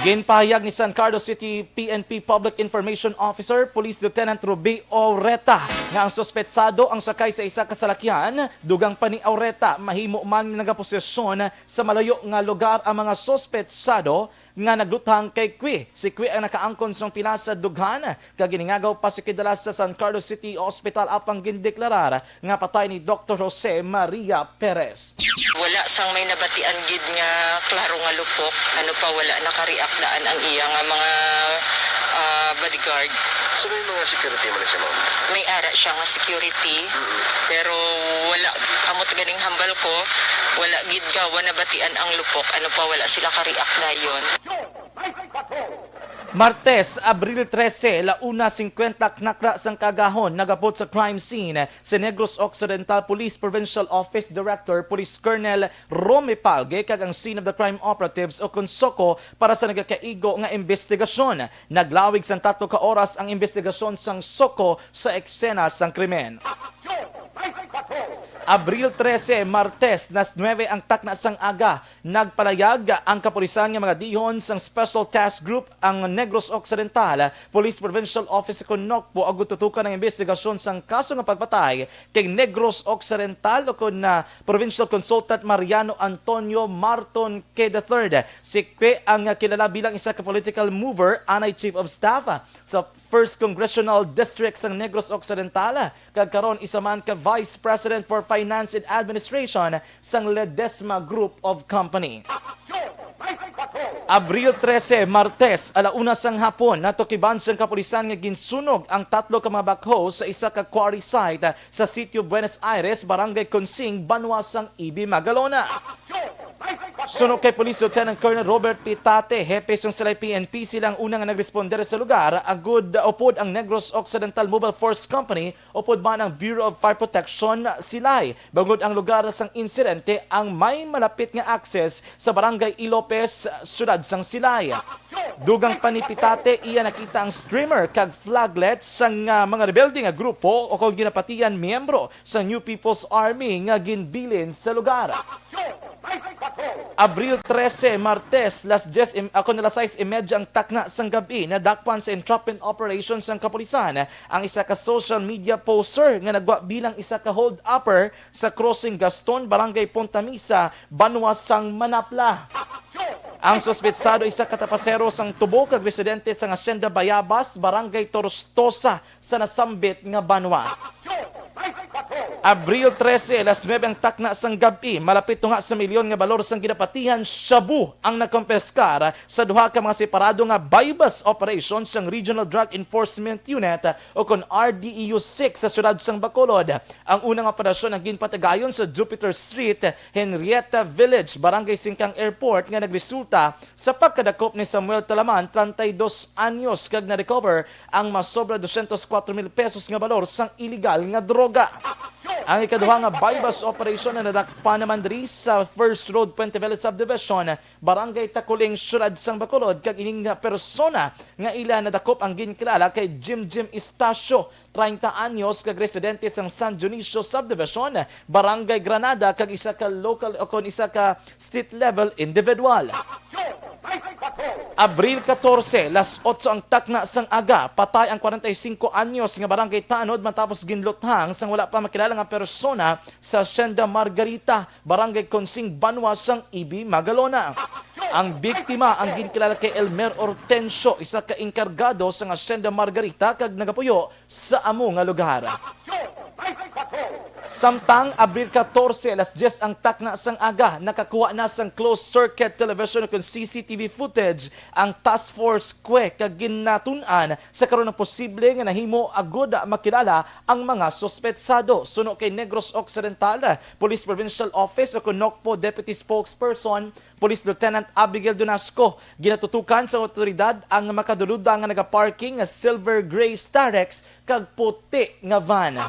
Ginpahayag ni San Carlos City P N P Public Information Officer Police Lieutenant Ruby Aureta nga ang suspetsado ang sakay sa isa ka salakyan. Dugang pa ni Aureta, mahimo man nga nagaposesyon sa malayo nga lugar ang mga suspetsado nga nagluthang kay Cue. Si Cue ang nakaangkon sang pila sa dughan kag giningagaw pa sa kidala sa San Carlos City Hospital apang gindeklarar nga patay ni Doktor Jose Maria Perez. Wala sang may nabatian gid nga klaro nga lupok, ano pa, wala nakareact daan ang iya nga mga, ah, bodyguard. So, may mga security man siya, ma'am? May ara siya nga security, Mm-mm. pero wala, amot ganing hambal ko, wala gid gawa nabatian ang lupok, ano pa, wala sila ka-react dayon. Martes, Abril trese, la una singkwenta knakra sang kaagahon, nagabot sa crime scene si Negros Occidental Police Provincial Office Director Police Colonel Romy Palge kag ang Scene of the Crime Operatives o kon SOCO para sa nagakaigo nga imbestigasyon. Naglawig sang tatlo ka oras ang imbestigasyon sang SOCO sa eksena sang krimen. Abril trese, Martes, las nuebe ang takna sang aga. Nagpalayag ang kapulisan nga magadiyon sang Special Task Group ang Negros Occidental Police Provincial Office kon NOCPO agud tutukan ang imbestigasyon sang kaso nga pagpatay kay Negros Occidental o kon, ah, Provincial Consultant Mariano Antonio Marton Cue the third. Si Cue ang, ah, kilala bilang isa ka political mover, anay Chief of Staff, ah, sa First Congressional District sang Negros Occidental, kag karon isa man ka Vice President for Finance and Administration sang Ledesma Group of Company. Abril trese, Martes, ala una sang hapon, natukiban sang kapulisan nga ginsunog ang tatlo ka mga backhoe sa isa ka quarry site sa Sitio Buenos Aires, Barangay Consing, banwa sang Ibi, Magalona. Suno kay Police Lieutenant Colonel Robert Pitate, hepe sang Silay P N P, sila ang una nga nagresponder sa lugar, agud upod ang Negros Occidental Mobile Force Company, upod man ang Bureau of Fire Protection, Silay. Bangod ang lugar sang insidente, ang may malapit nga access sa Barangay Ilopez, siyudad sang Silay. Dugang pa ni Pitate, iya nakita ang streamer kag flaglet sang, ah, mga rebelde nga grupo o kon ginapatihan miyembro sa New People's Army nga ginbilin sa lugar. Abril trese, Martes, las diyes im-, ako na las sais y media ang takna sang gabi, nadakpan sa entrapment operation sang kapulisan ang isa ka social media poster nga nagwa bilang isa ka hold-upper sa Crossing Gaston, Barangay Punta Mesa, banwa sang Manapla. Ang suspetsado isa ka tapasero sang tubo kag residente sang Hacienda Bayabas, Barangay Torostosa, sa nasambit nga banwa. Abril trese, alas nuebe ang takna sang gab-i, malapit tunga sa milyon nga balor sang ginapatihan shabu ang nakompeskar sa duha ka mga separado nga buy-bust operation sang Regional Drug Enforcement Unit o kon R D E U six sa siyudad sang Bacolod. Ang unang operasyon ang ginpatigayon sa Jupiter Street, Henrietta Village, Barangay Singkang Airport, nga nagresulta sa pagkadakop ni Samuel Talaman, treinta y dos anyos, kag na-recover ang masobra dosyentos kuwatro mil pesos nga balor sang iligal nga droga. Ang ikaduha nga buy-bust operation na nadakpan naman diri sa First Road, Puente Velo Subdivision, Barangay Taculing, siyudad sang Bacolod, kag ining nga persona nga ila nadakop ang ginkilala kay Jim Jim Estacio, treinta anyos, kag residente sang San Dionisio Subdivision, Barangay Granada, kag isa ka local o kon isa ka street level individual. Abril katorse, las otso ang takna sang aga, patay ang kwarenta y singko anyos nga barangay tanod matapos ginluthang sang wala pa makilala nga persona sa Hacienda Margarita, Barangay Consing, banwa sang Ibi, Magalona. Ang biktima ang ginkilala kay Elmer Ortencio, isa ka enkargado sang Hacienda Margarita kag nagapuyo sa amo nga lugar. Samtang Abril katorse, alas dyes ang takna sang aga, nakakuha na sang closed circuit television o kon C C T V footage ang Task Force Kwe kag ginatun-an sa karon ang posible nga nahimo agud makilala ang mga suspetsado. Suno kay Negros Occidental Police Provincial Office o kon NOCPO Deputy Spokesperson Police Lieutenant Abigail Donasco, ginatutukan sa awtoridad ang makaduluda nga nagaparking nga silver gray Starex kag puti nga van.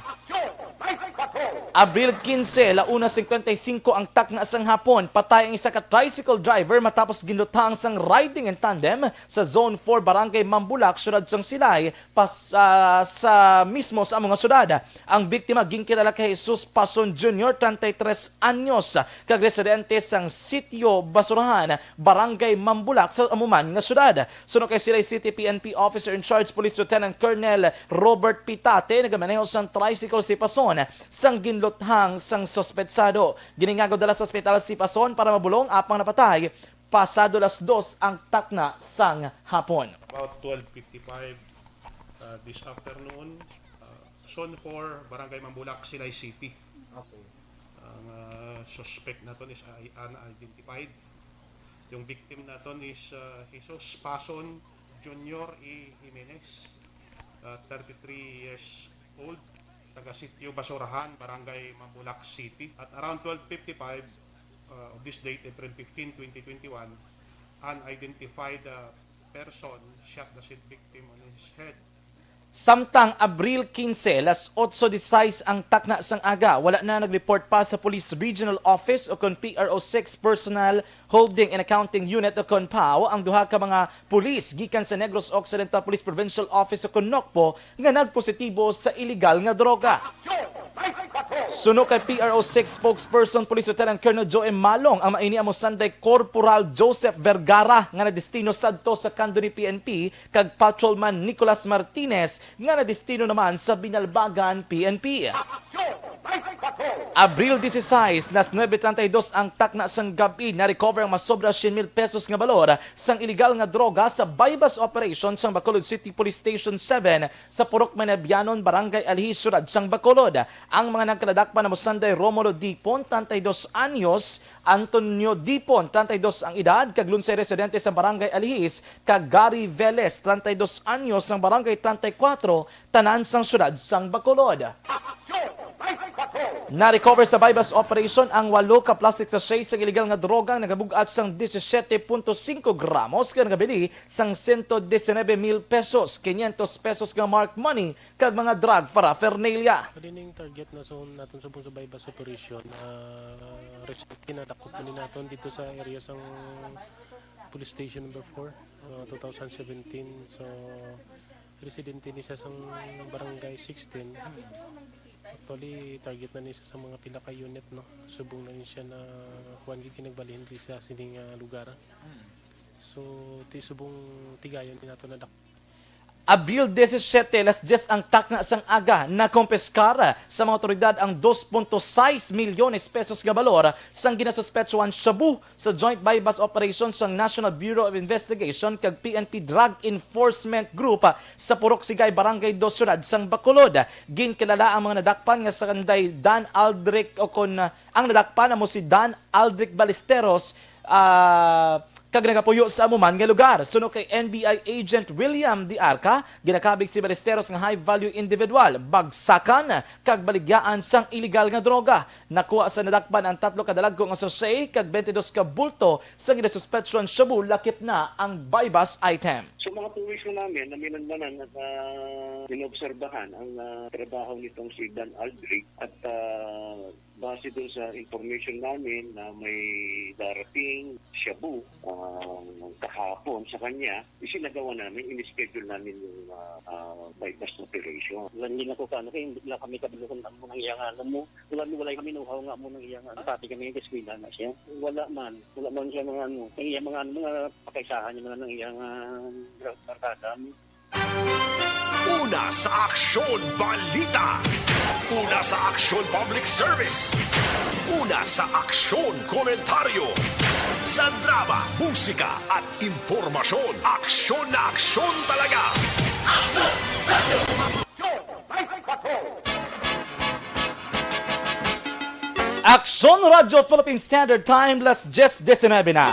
Abril kinse, la una cincuenta y cinco ang takna sang hapon, patay ang isa ka tricycle driver matapos ginluthang sang riding in tandem sa Zone four, Barangay Mambulak, siyudad sang Silay, pas-, ah, sa mismo sa amo nga syudad. Ang biktima ginkilala kay Jesus Pason Junior, treinta y tres anyos, kag residente sang Sitio Basurahan, Barangay Mambulak, sa amo man nga syudad. Suno kay Silay City P N P Officer in Charge Police Lieutenant Colonel Robert Pitate, nagamaneho sang tricycle si Pason sang ginluthang sang suspetsado. Giningagaw dala sa ospital si Pason para mabulong, apang napatay pasado las dos ang takna sang hapon. About twelve fifty-five, uh, this afternoon, uh, Zone four, Barangay Mambulak, Silay City. Okay. Ang, uh, suspect naton is i-, unidentified. Yung victim naton is, uh, Jesus Pason Junior E. Jimenez, uh, thirty-three years old, taga Sitio Basurahan, Barangay Mambulak City. At around twelve fifty-five, uh, of this date, April fifteen, twenty twenty-one, unidentified, uh, person shot the said victim on his head. Samtang Abril kinse, las otso disais ang takna sang aga, wala na nag-report pa sa Police Regional Office o kon P R O six Personnel Holding and Accounting Unit o kon PAO ang duha ka mga pulis gikan sa Negros Occidental Police Provincial Office o kon NOCPO nga nagpositibo sa iligal nga droga. Suno kay P R O six Spokesperson Police Lieutenant Colonel Joe M. Malong, ang maini amo sanday Corporal Joseph Vergara nga nadestino sadto sa Candoni P N P kag Patrolman Nicolas Martinez nga nadestino naman sa Binalbagan P N P. Abril disisais, las nuebe treinta y dos ang takna sang gab-i, na-recover ang masobra syen mil pesos nga balor sang iligal nga droga sa buy-bust operation sang Bacolod City Police Station seven sa Purok Manabianon, Barangay Alihis, siyudad sang Bacolod. Ang mga nagkaladakpan amo sanday Romulo Dipon, treinta y dos anyos, Antonio Dipon, treinta y dos ang edad, kag lunsay residente sa Barangay Alihis, kag Gary Velez, treinta y dos anyos, sang Barangay treinta y cuatro, tanan sang siyudad sang Bacolod. Na-recover sa buy-bust operation ang walo ka plastic sachet sang iligal nga droga nga nagabug-at sang disisiete punto singko gramos nga nagabili sang sento disinebe mil pesos, quinientos pesos nga marked money, kag mga drug paraphernalia. Pwede ning target na sa naton subong sa buy-bust operation, ah, recently nadakop man ni naton dito sa area sang Police Station number four, ah, two thousand seventeen. So, residente ni siya sang Barangay sixteen. Actually, target na ni siya sa mga pila ka unit, no? Subong na ni siya na kuwan, gid, kinagbalhin di sa sining, ah, lugar. So, ti subong tigayon ni nato na dak- Abril disisiete, alas diyes ang takna sang aga, nakompiskar sa mga otoridad ang dos punto sais milyones pesos nga balor sang ginasuspetsuhan shabu sa joint buy-bust operation sang National Bureau of Investigation kag P N P Drug Enforcement Group sa Purok Sigay, Barangay Dos, Siyudad sang Bacolod. Ginkilala ang mga nadakpan nga sanday Dan Aldrich o kon, ah, ang nadakpan amo si Dan Aldrich Ballesteros, ah, kag nagapuyo sa amo man nga lugar. Suno kay N B I Agent William D. Arca, ginakabig si Ballesteros nga high-value individual, bagsakan, kag baligyaan sang iligal nga droga. Nakuha sa nadakpan ang tatlo ka dalagko nga sachet kag twenty-dos ka bulto sa ginasuspetsuhan shabu, lakip na ang buy-bust item. Sa mga tourist na namin, naminanmanan at, ah, inobserbahan ang, ah, trabaho nitong si Dan Aldrich at, ah, base dun sa information namin na may darating shabu, ah, kahapon sa kanya, isinagawa namin, in-schedule namin yung, ah, ah, buy-bust operation. Wala, hindi na ko kaano, kaya hindi lang kami kabalo kung ano nang iya nga ano mo. Wala, wala kami know-how nga mo nang iya nga ano. Pati kami nag-eskwela na siya. Wala man, wala man siya mga ano, ang iya mga ano, mga pakaisahan niya mga nang iya nga gra-, barkada. Una sa Aksyon Balita. Una sa Aksyon Public Service. Una sa Aksyon Komentaryo. Sa drama, musika at impormasyon, aksyon na aksyon talaga. Aksyon Radyo Philippine Standard Time, alas diyes disinebe na.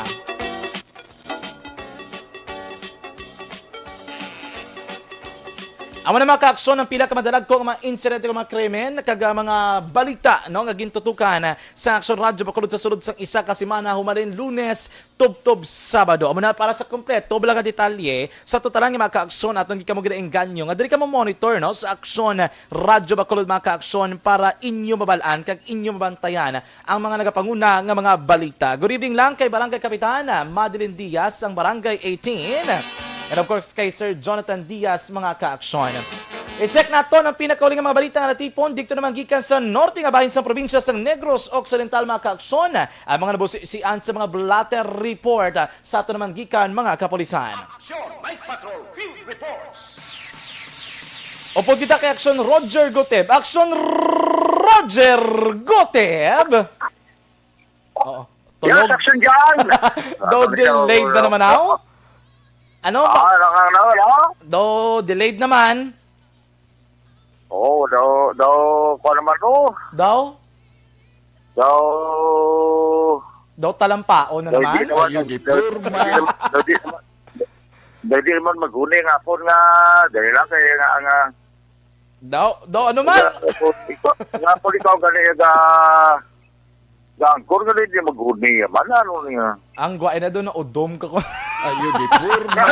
Amo na, mga kaaksyon, ang pila ka madalagko nga mga insidente, mga krimen, kag, ah, mga balita, no, nga gintutukan, ah, sa Aksyon Radyo Bacolod sa sulod sang isa ka semana, humalin Lunes tubtob Sabado. Amo na, para sa kompleto, bala nga detalye sa totalan nga mga kaaksyon aton gikamo ginaengganyo nga diri kamo monitor, no, sa Aksyon Radyo Bacolod, mga kaaksyon, para inyo mabal-an kag inyo mabantayan ang mga nagapanguna nga mga balita. Good evening lang kay Barangay Kapitan, ah, Madeline Diaz, ang Barangay eighteen. And of course, kay Sir Jonathan Diaz, mga kaaksyon. I-check naton ang pinakauli nga mga balita nga natipon didto naman gikan sa norte nga bahin sa probinsya sang Negros Occidental, mga kaaksyon. Ang mga nabusisian sa mga blotter report, ah, sa aton naman gikan mga kapulisan. Aksyon, Night Patrol Field Reports. Upod kita kay Aksyon Roger Guteb. Aksyon Roger Guteb! Oo. Yes, tulog. Aksyon dyan! Daw Ano delayed na siya, naman, aw? Ano? Ah, ano, ano, ano? Daw delayed naman. Oo, daw, daw, kuha naman, oh. Daw? Daw, Daw talampao na daw, naman? Di naman, Ayun, di daw, porma. Daw, di naman, daw, di naman maghuni nga ako nga, dali lang, kaya nga, nga, Daw, daw, ano man? Nga, ikaw, nga, kung ikaw gani, ga, ga, angkor gani, di maghuni, man, ano niya? Ang guwain na doon, na udom ka ko. Ayun, di porma.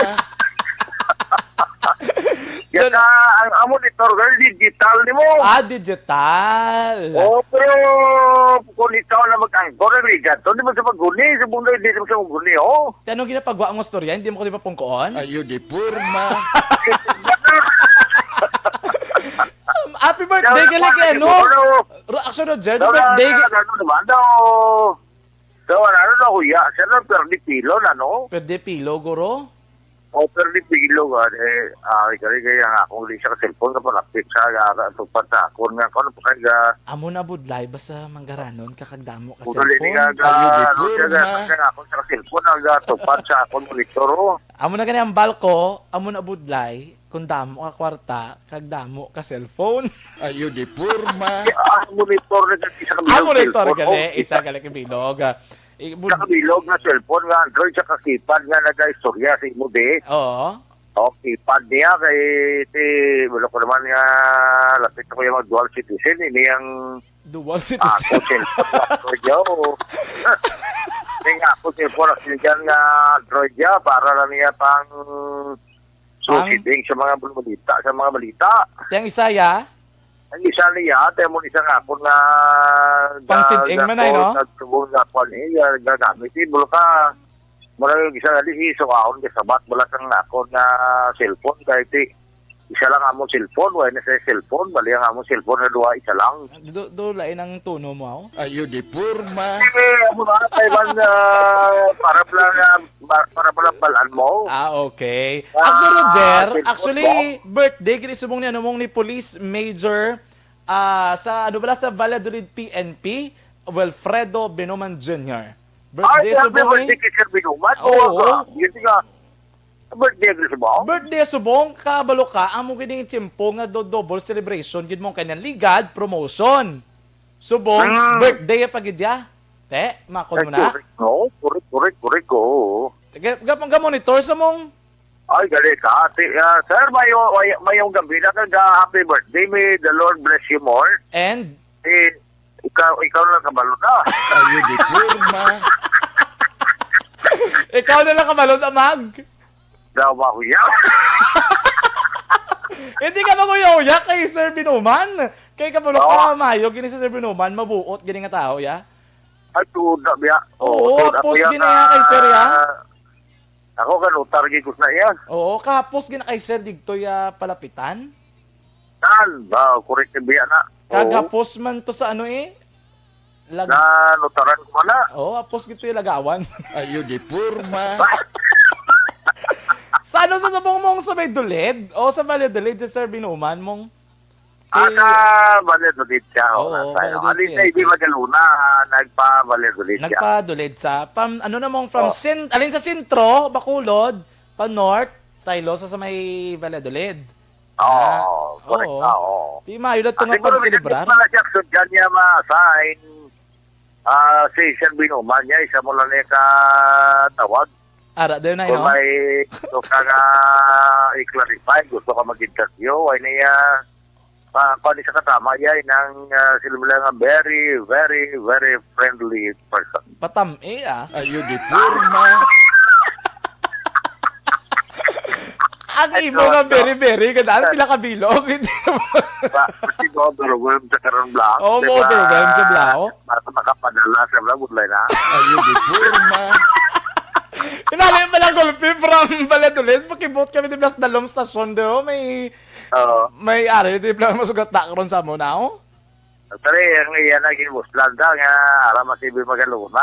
Yan Doon na, ang amo ni Torgal, digital ni mo. Ah, digital. Oh, pero kung ikaw na mag-angkor, ang ligat, di mo sa maghuni, sa bunda, hindi mo sa maghuni, oh. Ti anong ginapagwa ang istorya? Hindi mo ko di mapungkoon? Ayo, di porma. Um, happy birthday, Daw, galing kay ano? Ano? Ro-, action, Roger, happy Daw, birthday. Ano, ano naman daw? Daw, ano, ano, nahuya siya, no? Pero di pilo na, no? Pero di pilo, guro? O, pero di pilo, ah, eh, ah, kaya, kaya nga, kung di siya ka-cellphone, kapalapit siya, ah, tupad sa akon nga, kung ano pa kaya, Amo na budlay, basta manggaranon ka kag damo ka Kung dali ni cellphone. Nga, Ayo, di ano, siya, porma. Siya nga, kung siya ka-cellphone, ang, ah, tupad sa akon monitor, oh. Amo na gani ang balko, amo na budlay, kung damo ka kwarta, kag damo ka cellphone. Ayo, di porma. Ah, monitor na kasi sa Ah, kabilang monitor cellphone, gani, oh, isa isa. Gani ka bilog. Ah, i-, bud- Sa kabilog na cellphone nga Android, sa kakipad nga nag-istorya sa imo, di? Oo. O, keypad niya kay ti, wala ko naman nga lapit ako yung mag-dual citizen, ini ang Dual citizen. Ako cellphone nga Android niya, o. Kaya nga ako cellphone, ako dyan nga Android niya, para lang niya pang Pang? susiding sa mga balita, sa mga balita. Yang isa, ya? Ang isa niya, ate mo isa nga ako nga Pang ga-, siding man ay, no? Nagtubong nga ako niya, gagamit, eh, bulo ka. Mura yung isa nga, di, so, ako nga sabat, wala kang ako nga cellphone, kahit, eh, Isa lang among cellphone, wala na sa cellphone, bali ang among cellphone na duha, isa lang. Do, do lain ang tono mo, aw? Ayo di porma. Eh, amo na, kay man, ah, para pala nga, ba-, para pala balaan mo. Ah, okay. Ah, Actually, Roger, cellphone actually, mo? Birthday gid subong ni ano mong ni Police Major, ah, sa ano bala, sa Valladolid P N P, Wilfredo Binoman Junior. Ay, Birthday happy subong ni birthday kay Sir Binuman. Oo. Oo, nga. Yun nga. Birthday, Sir Bong. Birthday subong, kabalo ka, amo gid ning tiyempo nga do double celebration gid mo kanya ligad, promotion. Subong, Mm. birthday pa gid ya. Te, makon mo na. Correct, no? Correct, correct, correct, oo. Ga-, ga-, ga-monitor sa mong Ay, gali ka. Ate, ah, sir, mayo, may, mayong gabi na kag, ah, happy birthday. May the Lord bless you more. And? Eh, ikaw, ikaw lang kabalo na. Ayo di porma. Ikaw na lang kabalo na, Mag. Daw ba, kuya? Hindi ka mag-uya-uya kay Sir Binuman. Kay kabalo Oo. ka, mayo gini si Sir Binuman, mabuot gini nga tao, ya. Ay, tuod na, biya. Oo, Oo, tuod na, apos kuya, gini nga kay Sir, ya. ah, Ako, kanutar gid ko sa iya. Oo, kahapos gina kay Sir digtoy, ah, palapitan. Saan? Ba, correct na biya na. Oo. Kagapos man to sa ano eh. Lag- Nanutaran ko man na. Oo, apos gito yung lagawan. Ayo di porma. Sa ano sa subong mong sa may Duled? O sa Valladolid, sa Sir Binuman mong Ah, Eh, sa Valladolid siya, oh, oo, nasa, Valladolid alin siya. Sa hindi Magaluna, nagpa-Valladolid siya. Nagpa-Duled sa, from, ano na mong, from Oh. sin-, alin sa sentro, Bacolod, pa north, Silosa sa may Valladolid. Oo, Ah, correct oo. na, oo. Di mayo lang Ah, to nga siguro, pagselebrar. May pala siya, so, dyan niya ma-assign, ah, si Sir Binuman niya, isa mo lang niya ka tawag. Ara, dayon na, Kung no? May gusto ka nga i-clarify, gusto ka mag-interview, ay niya, pa, pa ni sa katama, yay, nang, ah, sila mo lang nga very, very, very friendly person. Patam-i, ah. Ayo di porma. Ang Ay, imo nga so, very, very, kadaan, pila ka bilog. Hindi naman. Ba, pati mo overwhelmed sa karon, Blanc, Oh, di ba? Overwhelmed sa Blanc. Basta makapadala sa Blanc, budlay na. Ayo di porma. Inali pala gulpi from Valladolid. Pakibot kami di Blas Dalom stasyon do. May Oo. May ari, di pala masugat na karon sa amo na, oh. Actually, ang iya na ginbuslan da nga ara man si Bibi Magalona,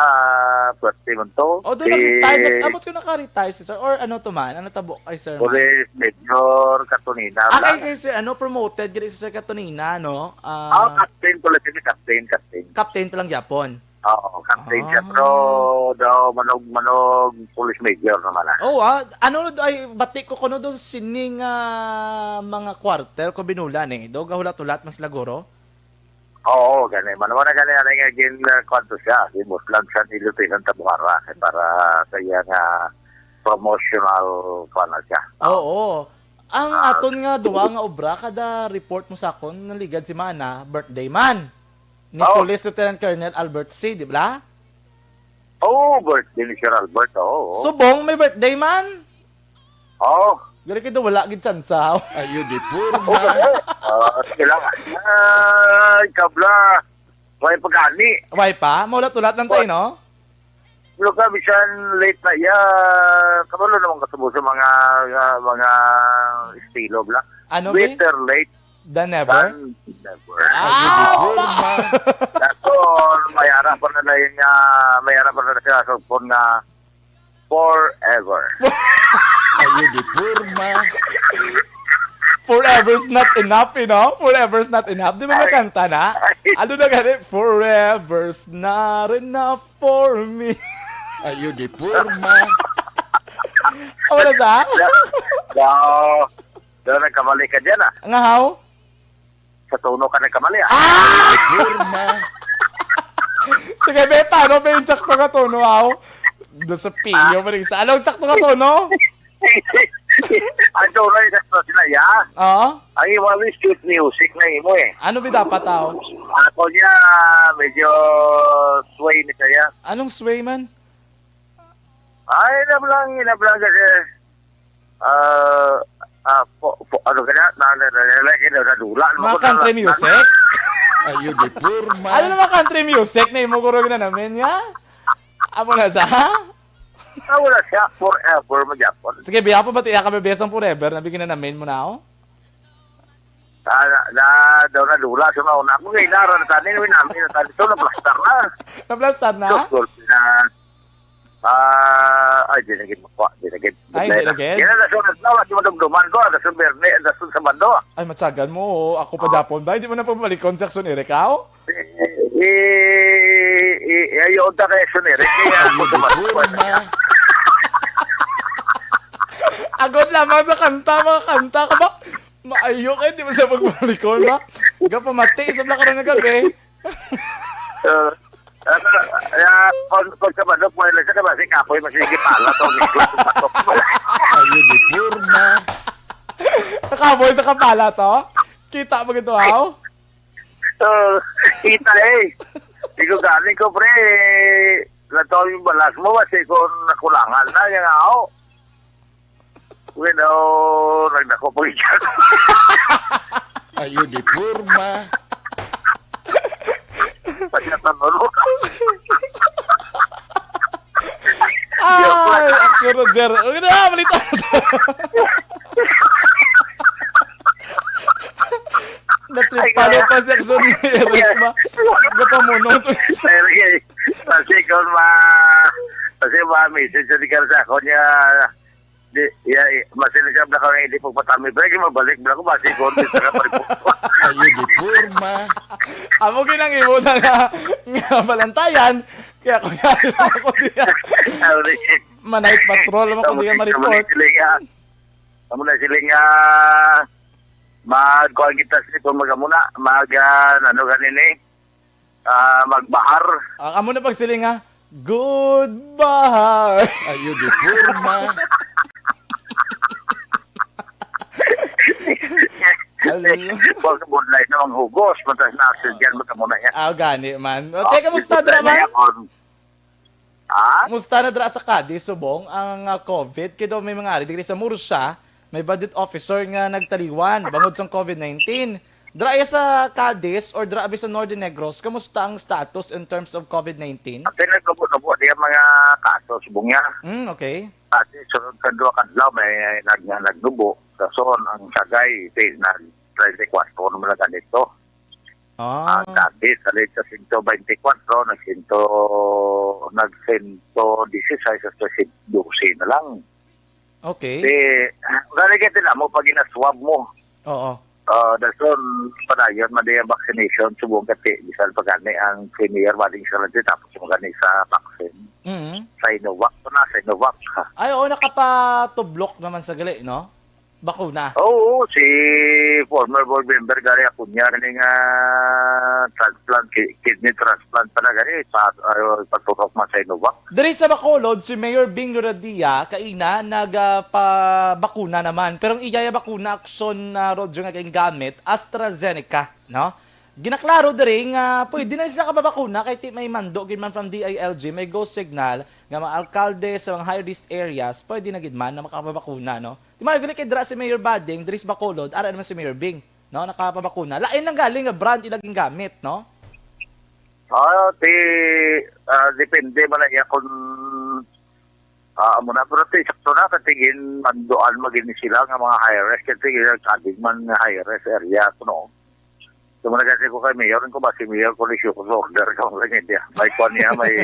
pwerte man to. Oh, doon Si nag-retire. Nag-, abot ko naka-retire si sir. Or ano to man? Ano tabo kay sir man? Police Major Katunina Ah, lang. Kay, kay sir, ano, promoted gid si Sir Katunina, no? Ah, Ah, captain pala siya, captain, captain. Captain pa lang gyapon. Oo, captain siya, Ah. pero daw manog-manog police major naman, ah. Oh, ah, ano, ay, bati ko kuno do sining, ah, mga quarter ko binulan, eh. Do gahulat-hulat man sila, guro? Oo, gani. Manawa na gani, ano nga gin, ah, kwanto siya, gin-uslan siya ni Lieutenant Tabuhara, eh, para sa iya nga promotional, kuwan na siya. Oo. Ang Ah. aton nga duha nga obra, kada report mo sa akon, naligad si Mana, birthday man ni Oo. Police Lieutenant Colonel Albert C, di ba? Oo, birthday ni Sir Albert, oo, oo. Subong, may birthday man? Oo. Gani kay daw wala gid tsansa. Ayo di porma. Oo, eh. Ah, sige lang. Ay, kabla. May pagani. Way pa? Maulat-ulat lang tayo, Wa- no? Pero ka, bisan late na iya, kabalo naman ka subong sa mga, ah, mga estilo, bla. Ano, be? Better late Than never? Than never. Ah, Ayo di porma. Daton, may ara pa na na yun nga, may ara pa na na siya sa phone nga forever. Ayo di porma. Forever's not enough, you know? Forever's not enough. Di ba Ay. May kanta na? Ay. Ano na gani? Forever's not enough for me. Ayo di porma. Ano na sa? No. Daw, nagkamali ka dyan, ah. Nga how? Sa tono ka nagkamali, ah. Ah! Di porma. Sige, be, paano ba yung sakto nga tono, aw? Doon sa piyo, Ah. pa rin sa, anong sakto nga tono? Ang tono yung sakto sila, ya. Oo. Ang imo, ang sweet music na imo, eh. Ano ba dapat, aw? Ako niya, medyo sway ni kaya. Anong sway man? Ay, ina lang, ina lang kasi, ah, ah, po, po, ano ka na? Na, na, na, na, na, na, nadula, ano Mga ko na country lang, music? Ayo di porma. Ano naman country music na imo guro ginanamin niya? Amo na sa? Ah, wala siya. Forever, magyapon. Sige, biya pa ba tiya ka bebesang forever na bigyan na namin mo na ako? Ah, na, na, daw nadula sa una. Ako nga inara na tani, namin na tani. Ito, naplastar na. Naplastar na? Ito, golpe na. Ah, ay, di na gid makuha, di na gid. Ay, di na gid? Yan ang nasunod na, wala si madumduman ko, ang nasunod Berne, ang nasunod Sabado. Ay, matyagan mo, oh. Ako pa, oh, Japon ba? Hindi mo na pabalik kung section, Eric, aw? Eh, eh, eh, ayaw ta kay Section Eric, kaya ako dumating. Forma. Agod lamang sa kanta, mga kanta ko ba? Maayo kayo, di mo sa pagbalikon ba? Gapamati, sa bla karon nga gabi. Ah, ah, ah, pag, pag sa manok, wala lang siya, kasi kapoy, mas sige pala, to, may gusto manok. Ayo, di forma. Nakaboy sa kapala to? Kita mo gito, haw? Ah, kita eh. Di ko galing ko, pre. Nataw yung balas mo, kasi kung nakulangan na, yung ako. Well, oh, nagdako po siya. Ayo, di forma. Pagkatapos. Ay, Action Roger. Ano na, balita. Natrip palo pa si Action ni Eric ba? Gapamunot. Pero, eh, kasi kung ma-, kasi ma-message sa di ka sa ako niya, di, ya, eh, masilig siya, bla ko na hindi pagpatami, pero yung mabalik, bla ko, basi ko, di sa kapag-, Ayo, di forma. Amo ginang imo na nga, nga balantayan, kaya ko yan lang ako diya. Sorry. Ma-night patrol mo kung di ka Amo, ma-report. Amo na sila nga, amo na sila nga, magkuhan kita sa ito, mag-amo na, mag, ah, ano ganun eh, ah, magbahar. Ang amo na pagsiling nga, "Goodbye." Ayo, di forma. Alam mo. Pag good night na manghugos, matas na action dyan, magkamo na yan. Ah, gani man. O, Oh, teka, musta, good night Draman? na yan, on. Ha? Musta na dra sa Cadiz, subong ang, ah, COVID? Kay daw may mga ari diri sa Murcia, may budget officer nga nagtaliwan bangod sang COVID nineteen. Dra iya sa Cadiz or dra abi sa Northern Negros, kamusta ang status in terms of COVID nineteen? At pinagkabo-kabo niya mga kaso, subong niya. Mm, okay. At sunod ka duha ka adlaw, may nag-, nagnubo. Kason ang Sagay, ti, nag treinta y cuatro naman na ganito. Ah. Ang dati, sa late sa sento beintikwatro, nag-sento, nag-sento dieciséis hasta sento dose na lang. Okay. Di, gani ka tila mo, pag ginaswab mo, Oo. ah, dason, padayon, man din ang vaccination, subong ka ti, bisan pa gani ang premier, maling sa lang, tapos mo gani sa vaccine. Mhm. Sinovac pa na, Sinovac. Ay, oo, nakapatublok naman sa gali, no? Bakuna. Oo, si former board member Gary Acuña, ni nga transplant, ki-, kidney transplant pala gani, pa, uh, paturok man sa Sinovac. Diri sa Bacolod, si Mayor Bing Loradia, kaina, nagapabakuna naman. Pero ang iya bakuna, Action, uh, Roger, nga gingamit, AstraZeneca, no? Ginaklaro diri nga pwede na sila kapabakuna kay ti may mando gid man from D I L G, may go signal nga mga alkalde sa mga high risk areas, pwede na gid man na makapabakuna, no? Di maayo gani kay dira si Mayor Bading, diri sa Bacolod, ara naman si Mayor Bing, no? Nakapabakuna. Lain lang galing nga brand ila gingamit, no? Ah, ti, ah, depende man na iya kung, ah, amo na, pero ti, sakto na, katigin, manduan, magini sila nga mga high risk, katigin, kadig man nga high risk area, no? So, mo na kasi ko kay Mayor, ko ba si Mayor, ko lisyo ko sa order, ka mga ganyan niya. May kwan niya, may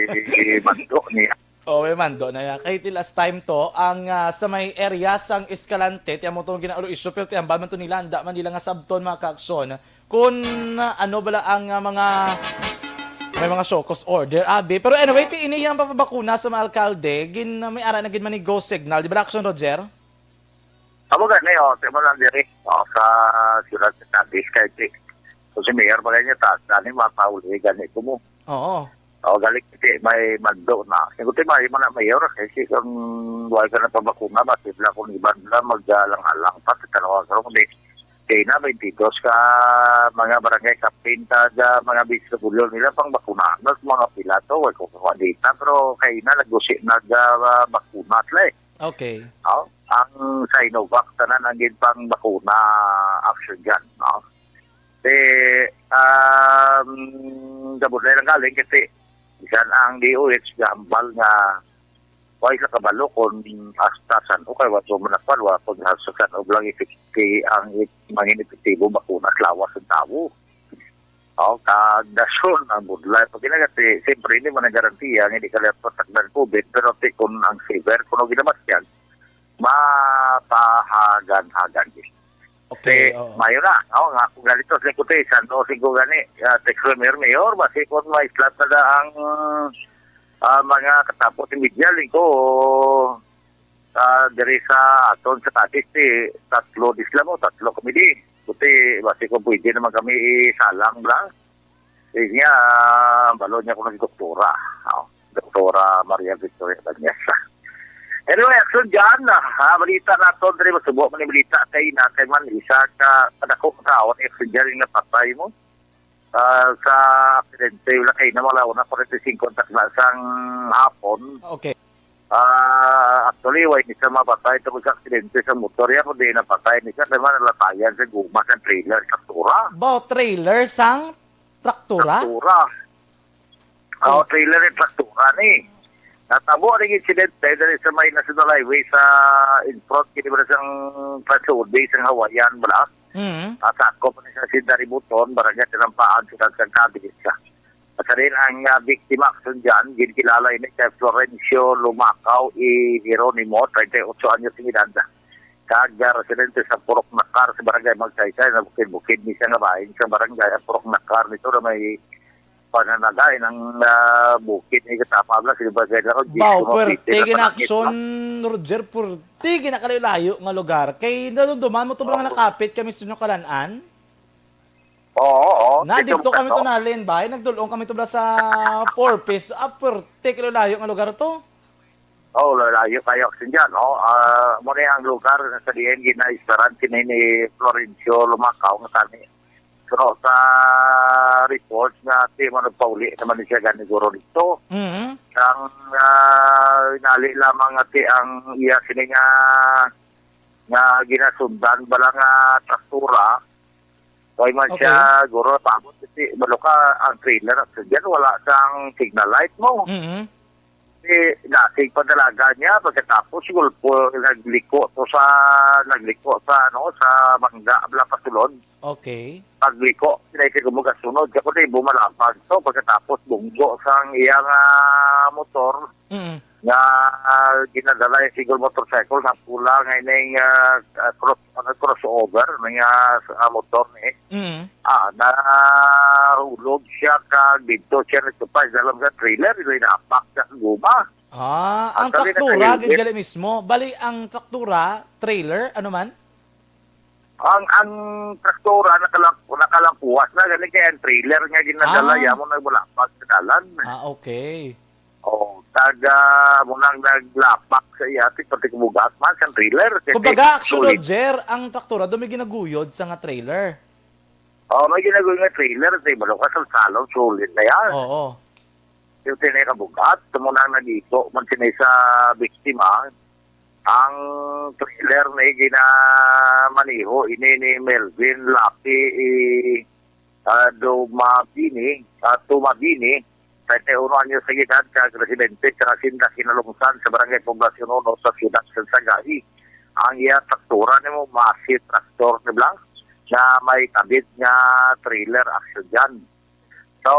mando niya. Oh, may mando na yan. Kay ti last time to, ang, ah, sa may area sang Escalante, ti amo to ang ginaulo issue, pero ti ambal man to nila, anda man nila nga sabton, mga kaaksyon. Kung, ah, ano bala ang, ah, mga, may mga show cause order, abi. Pero anyway, ti ini ang papabakuna sa mga alkalde, gin, ah, may ara na gid man ni go signal. Di ba, Action Roger? Amo gani, oh, sa mga diri, oh, sa siyudad sa Cadiz, kay ti, kung si Mayor, bagay niya, taas na ni, mapauli, gani ko mo. Oo. O, galing kasi may mando na. Singkuti may man na mayor, kasi kung wala ka na pabakuna, mas sila kung iban na mag-alang-alang pa sa tanawa ka rin. Kaya na, twenty-two ka mga barangay captain, taga mga bisagulyo nila, pang bakuna. Mas mga pila to, wala ko kuha data, pero kaya na, nag-, nag-, ah, bakuna sila eh. Okay. Oh, ang Sinovac, tanan ang gid pang bakuna, Action dyan, no? Ti, um, gabod na lang galing kasi bisan ang D O H gahambal nga Wa sa kabalo kung hasta san-o kay wa to manakpan, wa pag hasta san-o lang epekti ang ep-, mangin epektibo bakuna sa lawas sang tawo. O, kag dason ang budlay. Pag ginagati, siyempre, hindi man ang garantiya nga hindi ka lang patakdan COVID, pero ti kung ang fever, kung ginamatyan, mapahagan-hagan din. Okay, Eh, oo. Mayo na. O, nga, kung ganito, sa kuti, sando, sigo gani, ah, text from Mayor, Mayor, basi kung may slot na da ang, ah, mga katapos ng media, lingko, ah, diri sa aton sa Cadiz, ti, tatlo di sila mo, tatlo kami di. Kuti, basi kung pwede naman kami isalang, bla. Eh, niya, ah, balo niya kung doktora. O, Doktora Maria Victoria Bañasa. Anyway, action dyan. Ah, balita naton, diri masubo man yung balita kay natay man isa ka padako ka awan action dyan yung napatay mo. Ah, sa aksidente, wala kayo na wala, una forty-five ang takna sang hapon. Okay. Ah, actually, why ni siya mapatay tungkol sa aksidente sa motor yan, kundi napatay ni siya, kaya man nalatayan sa guma sa trailer, traktura. Ba, trailer sang traktura? Traktura. Oh, trailer yung traktura ni. Natabo ang insidente dali sa may National Highway sa in front kini ba sang Paso Day sang Hawaiian, bala? Mm. Ah, sakop ni sa Sindari Buton, Barangay Tinampaan, Siyudad sang Cadiz. At sa rin ang, ah, biktima, kasundan, ginkilala ini kay Florencio Lumacao y Jeronimo, treinta y ocho anyos ang edad. Kag, ah, residente sa Purok Nakar sa Barangay Magsaysay, na bukid-bukid ni siya nga bahin sa barangay ang Purok Nakar nito na may pananagay ng, ah, bukid ni katama lang sa barangay lang. Baw, puwerte gina-aksyon, Roger, puwerte ginakalayo-layo nga lugar. Kay nadumduman mo to ba nga nakapit kami sa inyo kalan-an? Oo, oo. Na, dito kami to nalin, bay. Nagdulong kami to ba sa Four Ps? Ah, puwerte kalayo-layo nga lugar to. Oh, layo kayo, Sinjan, no? Ah, mo ni ang lugar nga sa diin ginaistaran kini ni Florencio Lumacao nga kani. Pero sa report nga ti mo nagpauli naman ni siya gani guro dito. Mhm. Ang, ah, inali lamang nga ti ang iya sini nga, nga ginasundan bala nga traktura. Way man Okay. siya, guro, pabot kasi, balo ka, ang trailer, sa dyan, wala sang signal light mo. Mhm. Eh, dasig padalaga niya, pagkatapos, gulpo, nagliko to sa, nagliko sa, ano, sa bangga, bala pasulod. Okay. Pagliko, sila yung kumuga sunod, ako na yung bumalabag to, pagkatapos, bunggo sang iyang, ah, motor, Mm. nga, ah, ginadala yung single motorcycle, sa pula, nga ining, ah, ah, cross, ano, crossover, nga, ah, motor ni. Mm. Ah, nahulog siya, kag dito siya nagtupay sa loob sa trailer, may napak sa guma. Ah, ang Ang kali traktura, nakahelmet. gid gali mismo. Bali, ang traktura, trailer, ano man? Ang, ang traktura, nakalang-, nakalangkuwas na, gani kaya ang trailer nga ginadala, Ah. yamo na wala pa sa dalan. Ah, okay. Oh, taga, mo nang naglapak sa iya, ti pati kumugat man, sa trailer, kaya Kumbaga, ti actually, sulit. Roger, ang traktura, doon may ginaguyod sa nga trailer. Oh, may ginaguyod nga trailer, ti balo ka sa salong, sulit na yan. Oo. Yung tinay kabugat, tumunang nagito, man tinay sa biktima, ang trailer na ginamaniho, ini ni Melvin Lapi, i, ah, Dumabini, ah, Tumabini, treinta y uno anyos sa edad, kag residente sa Hacienda Kinalungsan sa Barangay Poblacion uno sa siyudad sa Sagay. Ang iya traktura nimo, masi traktor ni Blanc, na may kabit nga trailer action dyan. So,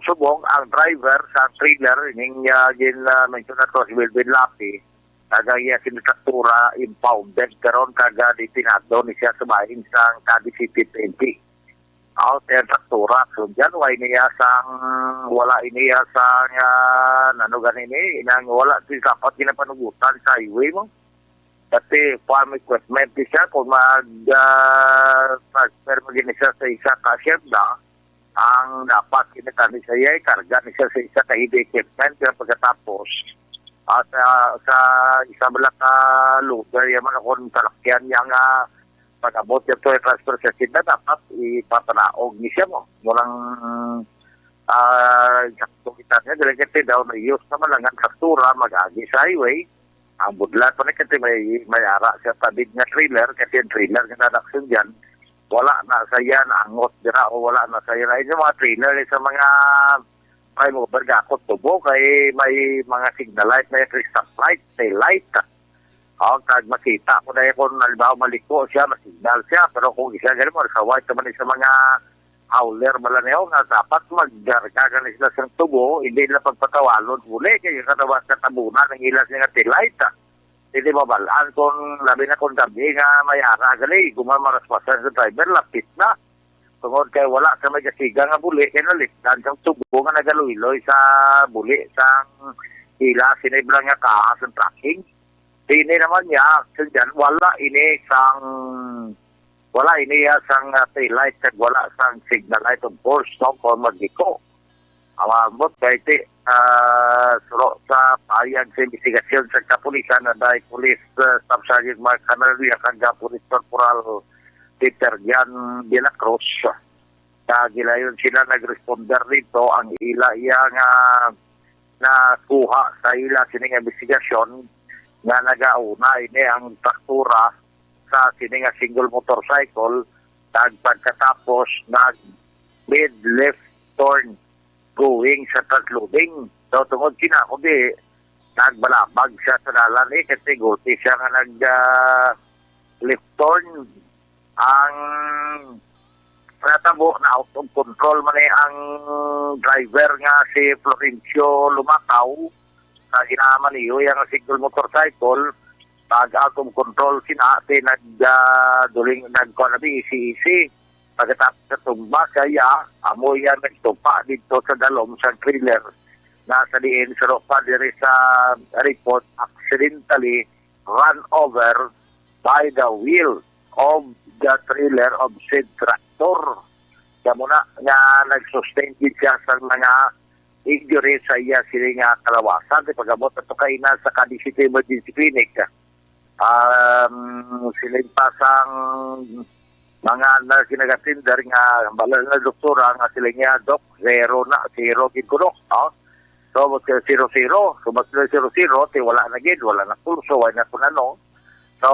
subong ang driver sa trailer, ining, ah, gin, ah, mention nato si Wilvin Lapi, kag ang iya sini traktura, impounded karon, kag, ah, detenado ni siya sa bahin sang Cadiz City P N P. Out ang traktura, so dyan, way niya sang, wala niya sang, ah, nano gani ni, inang wala si dapat ginapanugutan sa highway mo. Kasi farm equipment ni siya, kung mag, ah, transfer mo gini siya sa isa ka asyenda, ang dapat kinakani sa iya, karga ni siya sa isa ka heavy equipment, pero pagkatapos, at, ah, sa isa bala ka loader, yaman akong salakyan niya nga pag-abot niya to, transfer sa asyenda, dapat ipapanaog ni siya mo. Murang, ah, sakto kita niya, dili kasi daw na use naman lang ang traktura, mag-agi sa highway, ang budlat pa na kasi may, may ara sa tabig nga trailer, kasi ang trailer nga nadakson dyan, wala na sa yan, angot dira o wala na sa yan. Ay, yung mga trailer sa mga pa mo barga ako tubo kay may mga signal light, may stop light, may light. O, kag makita ko na kung halimbawa maliko siya, masignal siya. Pero kung isa gani mo, sa white naman sa mga howler bala niyo nga dapat magdarga gani sila sang tubo, hindi nila pagpatawalon uli kay katawa sa tabunan ang ila nga tail light. Hindi mabalaan kung labi na kung gabi nga may ara gali, kung may maraspasan sa driver, lapit na. Tungod kay wala sa may kasiga nga buli, kay nalipdan sa tubo nga nagaluloy sa buli sang ila sinibra nga kaha sang tracking. Dini naman niya, sa dyan, wala ini sang, wala ini ya sang, ah, tail light, kag wala sang signal light, of course, no, kung magliko. Ang maabot kay ti, ah, sulo sa pahayag sa investigasyon sa kapulisan na dahil Police, ah, Staff Sergeant Mark Canaria kag, ah, Police Corporal Peter Jan de la Cruz. Sa gilayon sila nagresponder dito, ang ila iya nga nakuha sa ila sining investigasyon nga nagauna ini ang traktura sa sini nga single motorcycle kag pagkatapos nag mid left turn going sa transloading. So, tungod kina ko di nagbalabag siya sa dalan, eh, kasi gulpi siya nga nag, ah, left turn. Ang natabo na out of control man, eh, ang driver nga si Florencio Lumacao sa ginamaniho iya nga single motorcycle. Pag out of control sina, ti nag, ah, duling, nagkuha na di, isi-isi. Pagkatapos sa tumba kaya, amo iya nagtupa dito sa dalom sa trailer na sa diin sa ropa diri sa report, accidentally run over by the wheel of the trailer of said tractor. Kamo na nga nag-sustain gid siya sa mga injury sa iya sini nga kalawasan. Di pag-abot na to kay na sa Cadiz City Emergency Clinic. Um, siling pa sang mga nurse nga nag-attender nga bala na doktora nga sila niya, "Doc, zero na, zero gid ko, Doc." Oh. So, mas ka zero zero. So, mas ka zero zero, ti wala na gid, wala na pulso, wala na kun ano. So,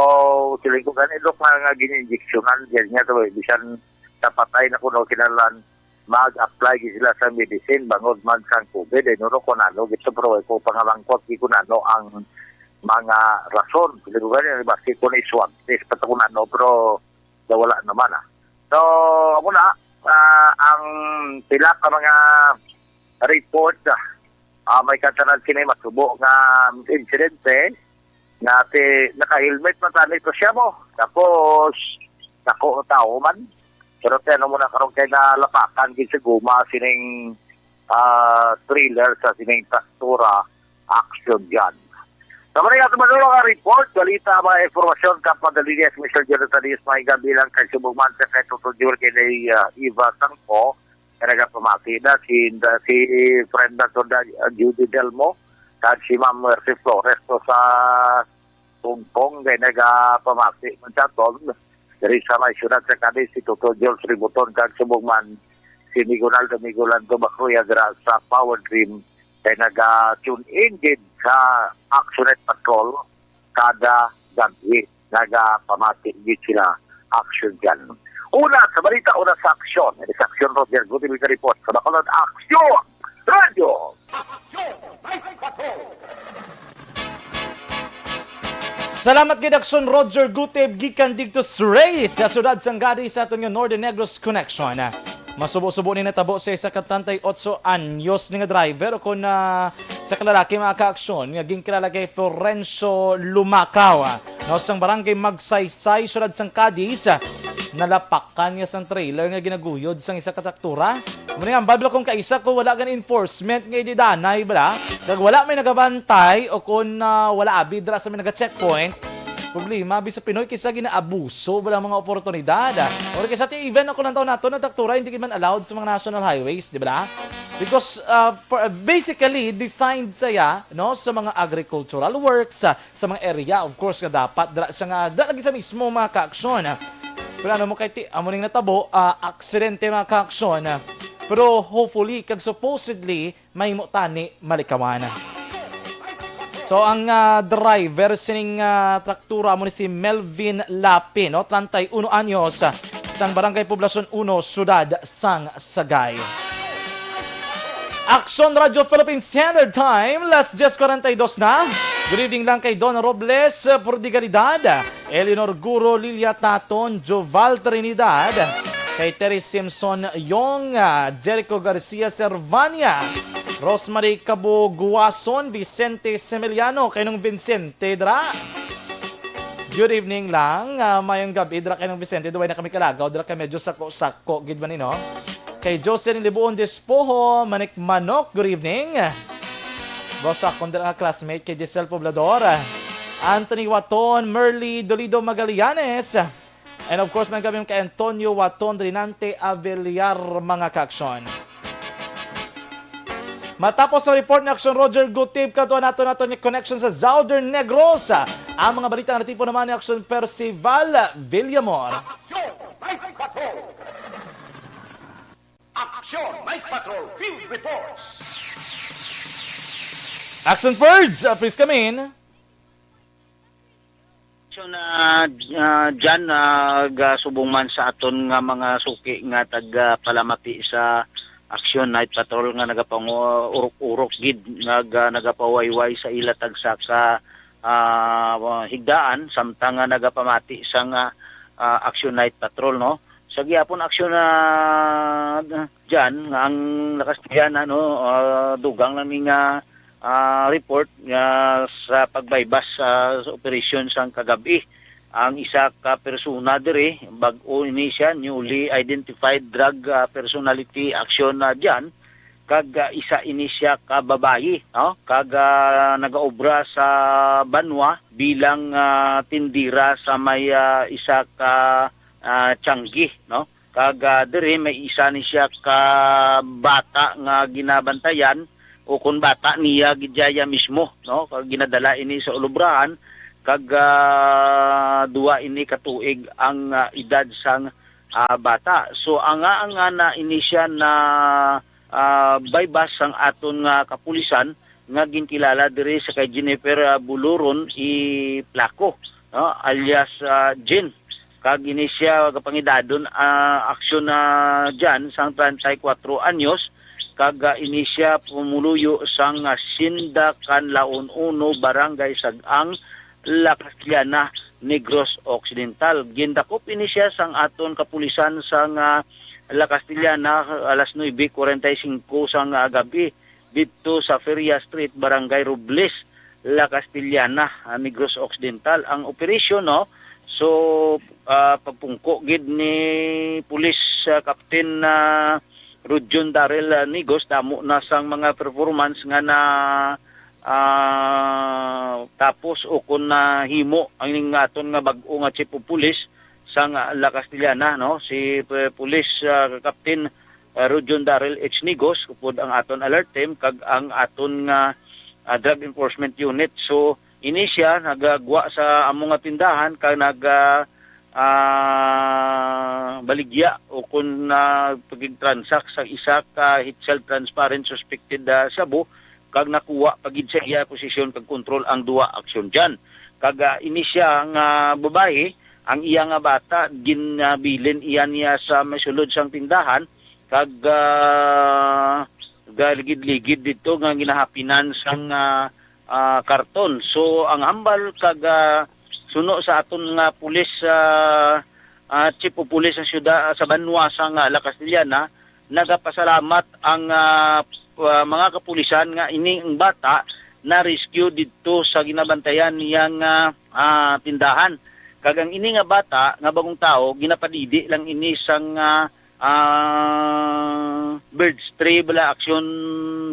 siling ko gani, Doc, nga, nga gin-injectionan, gid niya to, eh, bisan napatay na kuno, kinahanglan mag-apply gid sila sa medicine bangod man sang COVID. Eh, nuno kun ano, gid sa, pero ko pangamangkot, di kun ano ang mga rason. Siling ko gani, basi ko na swab test, pa to kun ano, pero nawala naman, ah. So, amo na, ah, ang pila ka mga report, ah, ah, may katanan kini masubo nga insidente nga ti, naka-helmet man tani to siya mo. Tapos, nako tao man. Pero ti ano mo na karon kay nalapakan gid sa guma sining, ah, trailer sa sining traktura action dyan. Sa mga nga tumanulo nga report, balita, mga informasyon, kapadali niya si Mister Jonathan Diaz, mga bilang kay Subong Mansa, kay Toto Jewel, kay Nay, ah, Eva Sangko, kay nagapamati na si, si friend na to na, ah, Judy Delmo, kag si Ma'am Mercy Flores to sa Hong Kong, kay nagapamati man sa ton. Diri sa may syudad sa Cadiz, si Toto George Ributon, kag subong man si Migunaldo Migulando Macruya dira sa Power Dream, kay naga-tune in gid sa Action Night Patrol kada gabi. Nagapamati gid sila action dyan. Una sa balita, una sa aksyon. Ini sa aksyon, Roger Gutierrez report sa Bacolod. Aksyon! Radyo! Salamat gid, Aksyon Roger Gutib, gikan didto straight sa siyudad sang Cadiz sa aton nga Northern Negros Connection. Masubo-subo ni natabo sa isa ka treinta y ocho anyos ni nga driver o kon, ah, sa kalalaki, mga kaaksyon, nga ginkilala kay Florencio Lumacao, ah, no, sang barangay Magsaysay, siyudad sang Cadiz, ah, nalapakan niya sang trailer nga ginaguyod sang isa ka traktura. Amo ni nga, ang Bible kung kaisa ko, wala gan enforcement nga ididanay, bala? Kag wala may nagabantay o kon, ah, wala abi dira sa may naga-checkpoint. Problema, bisa Pinoy, kisa ginaabuso bala ang mga oportunidad. Or kisa ti even ako lang taon nato, na traktura, hindi man allowed sa mga national highways, di ba? Because, ah, per-, basically, designed saya, no, sa mga agricultural works, ah, sa mga area, of course, nga dapat dira siya nga, dira lagi sa mismo mga kaaksyon, ah. Pero ano mo kay ti-, amo ning natabo, ah, aksidente, mga kaaksyon, ah. Pero hopefully, kag supposedly, mahimo tani malikawan. So, ang, ah, driver sining, ah, traktura amo ni si Melvin Lapin, no? Treinta y uno anyos, ah, sang Barangay Poblacion Uno, Siyudad sang Sagay. Aksyon Radyo Philippine Standard Time, las diez cuarenta y dos na. Good evening lang kay Don Robles Pordigalidad, Eleanor Guro, Lilia Taton, Joval Trinidad, kay Terry Simpson Yong, ah, Jericho Garcia Servania, Rosemary Cabo Guason, Vicente Semeliano, kay Nong Vincente dra. Good evening lang. Ah, mayong gabi dira kay Nong Vicente. Duway na kami kalagaw dira kay medyo sako-sako gid man, eh, no? Kay Jocelyn Libuon Despojo, Manik Manok, good evening. Boss, akon dira nga classmate kay Giselle Poblador, Anthony Waton, Merly Dolido Magallanes, and of course, mayong gabi kay Antonio Waton, Rinante Avellar, mga kaaksyon. Matapos ang report ni Aksyon Roger Gutib, kadto nato nato ni connection sa Southern Negros. Ang mga balita nga natipon naman ni Aksyon Percival Villamor. Aksyon Night Patrol! Aksyon Night Patrol Field Reports. Action Birds, uh, please come in. So na, ah, dyan, ah, gasubong man sa aton nga mga suki nga taga palamati sa Action Night Patrol nga nagapangu-, urok-urok gid, nag-, ah, nagapawayway sa ila tagsa ka, ah, higdaan, samtang nga nagapamati sa nga, ah, Action Night Patrol, no? Sa gihapon aksyon na dyan, nga ang La Castellana, no, ah, dugang lang ni nga, ah, report nga sa pagbaybas sa, sa operasyon sang kagab-i. Ang isa ka persona diri, bag-o ini siya, newly identified drug, ah, personality action na dyan, kag, ah, isa ini siya ka babayi, no? Kag, ah, nagaobra sa banwa bilang, ah, tindera sa may, ah, isa ka, ah, tiyanggi, no? Kag, ah, diri may isa ni siya ka bata nga ginabantayan, o kon bata niya gid iya mismo, no? Kag ginadala ini sa ulubrahan, kag, ah, duha ini ka tuig ang, ah, edad sang, ah, bata. So, ang, ang, ah, na ini siya na, ah, baybas sang aton nga kapulisan nga ginkilala diri sa kay Jennifer, ah, Buluron i Placo, no? Alias, ah, Jin. Kag ini siya gapangidadon, ah, aksyon na dyan sang treinta y cuatro anyos, kag, ah, ini siya pumuluyo sang, ah, Sinda Canlaon Uno, Barangay Sag-ang, La Castellana, Negros Occidental. Gindakop ini siya sang aton kapulisan sang, ah, La Castellana alas nuebe cuarenta y cinco sang, ah, gab-i didto sa Feria Street, Barangay Robles, La Castellana, ah, Negros Occidental ang operasyon, no? So, ah, pagpungko gid ni Police, ah, Captain, ah, Rujon Darrell, ah, Nigos, damo na sang mga performance nga na, ah, tapos o kon nahimo ang ning aton nga bag-o nga chief of police sang, ah, La Castellana, no? Si, eh, Police, ah, Captain, ah, Rujon Darrell H Nigos, upod ang aton alert team kag ang aton nga, ah, drug enforcement unit. So, ini siya nagagwa sa amo nga tindahan kag nag, ah, ah, baligya o kon, ah, pagigtransak sa isa ka HealthShell Transparent suspected, ah, shabu, kag nakuha pa gid sa iya posisyon kag kontrol ang duha aksyon dyan. Kag, ah, ini siya nga babayi, ang iya nga bata, ginabilin iya niya sa may sulod sang tindahan, kag, ah, galigid-ligid dito nga ginahapinan sang, ah, ah, karton. So, ang hambal kag, ah, suno sa aton nga pulis, ah, ah, chief of police sa syudad, sa banwa sang, ah, La Castellana, nagapasalamat ang, ah, p-, ah, mga kapulisan nga ini ang bata na-rescue didto sa ginabantayan niyang, ah, ah, tindahan. Kag ang ini nga bata nga bagong tawo, ginapadidi lang ini sang, ah, ah, bird stray bala aksyon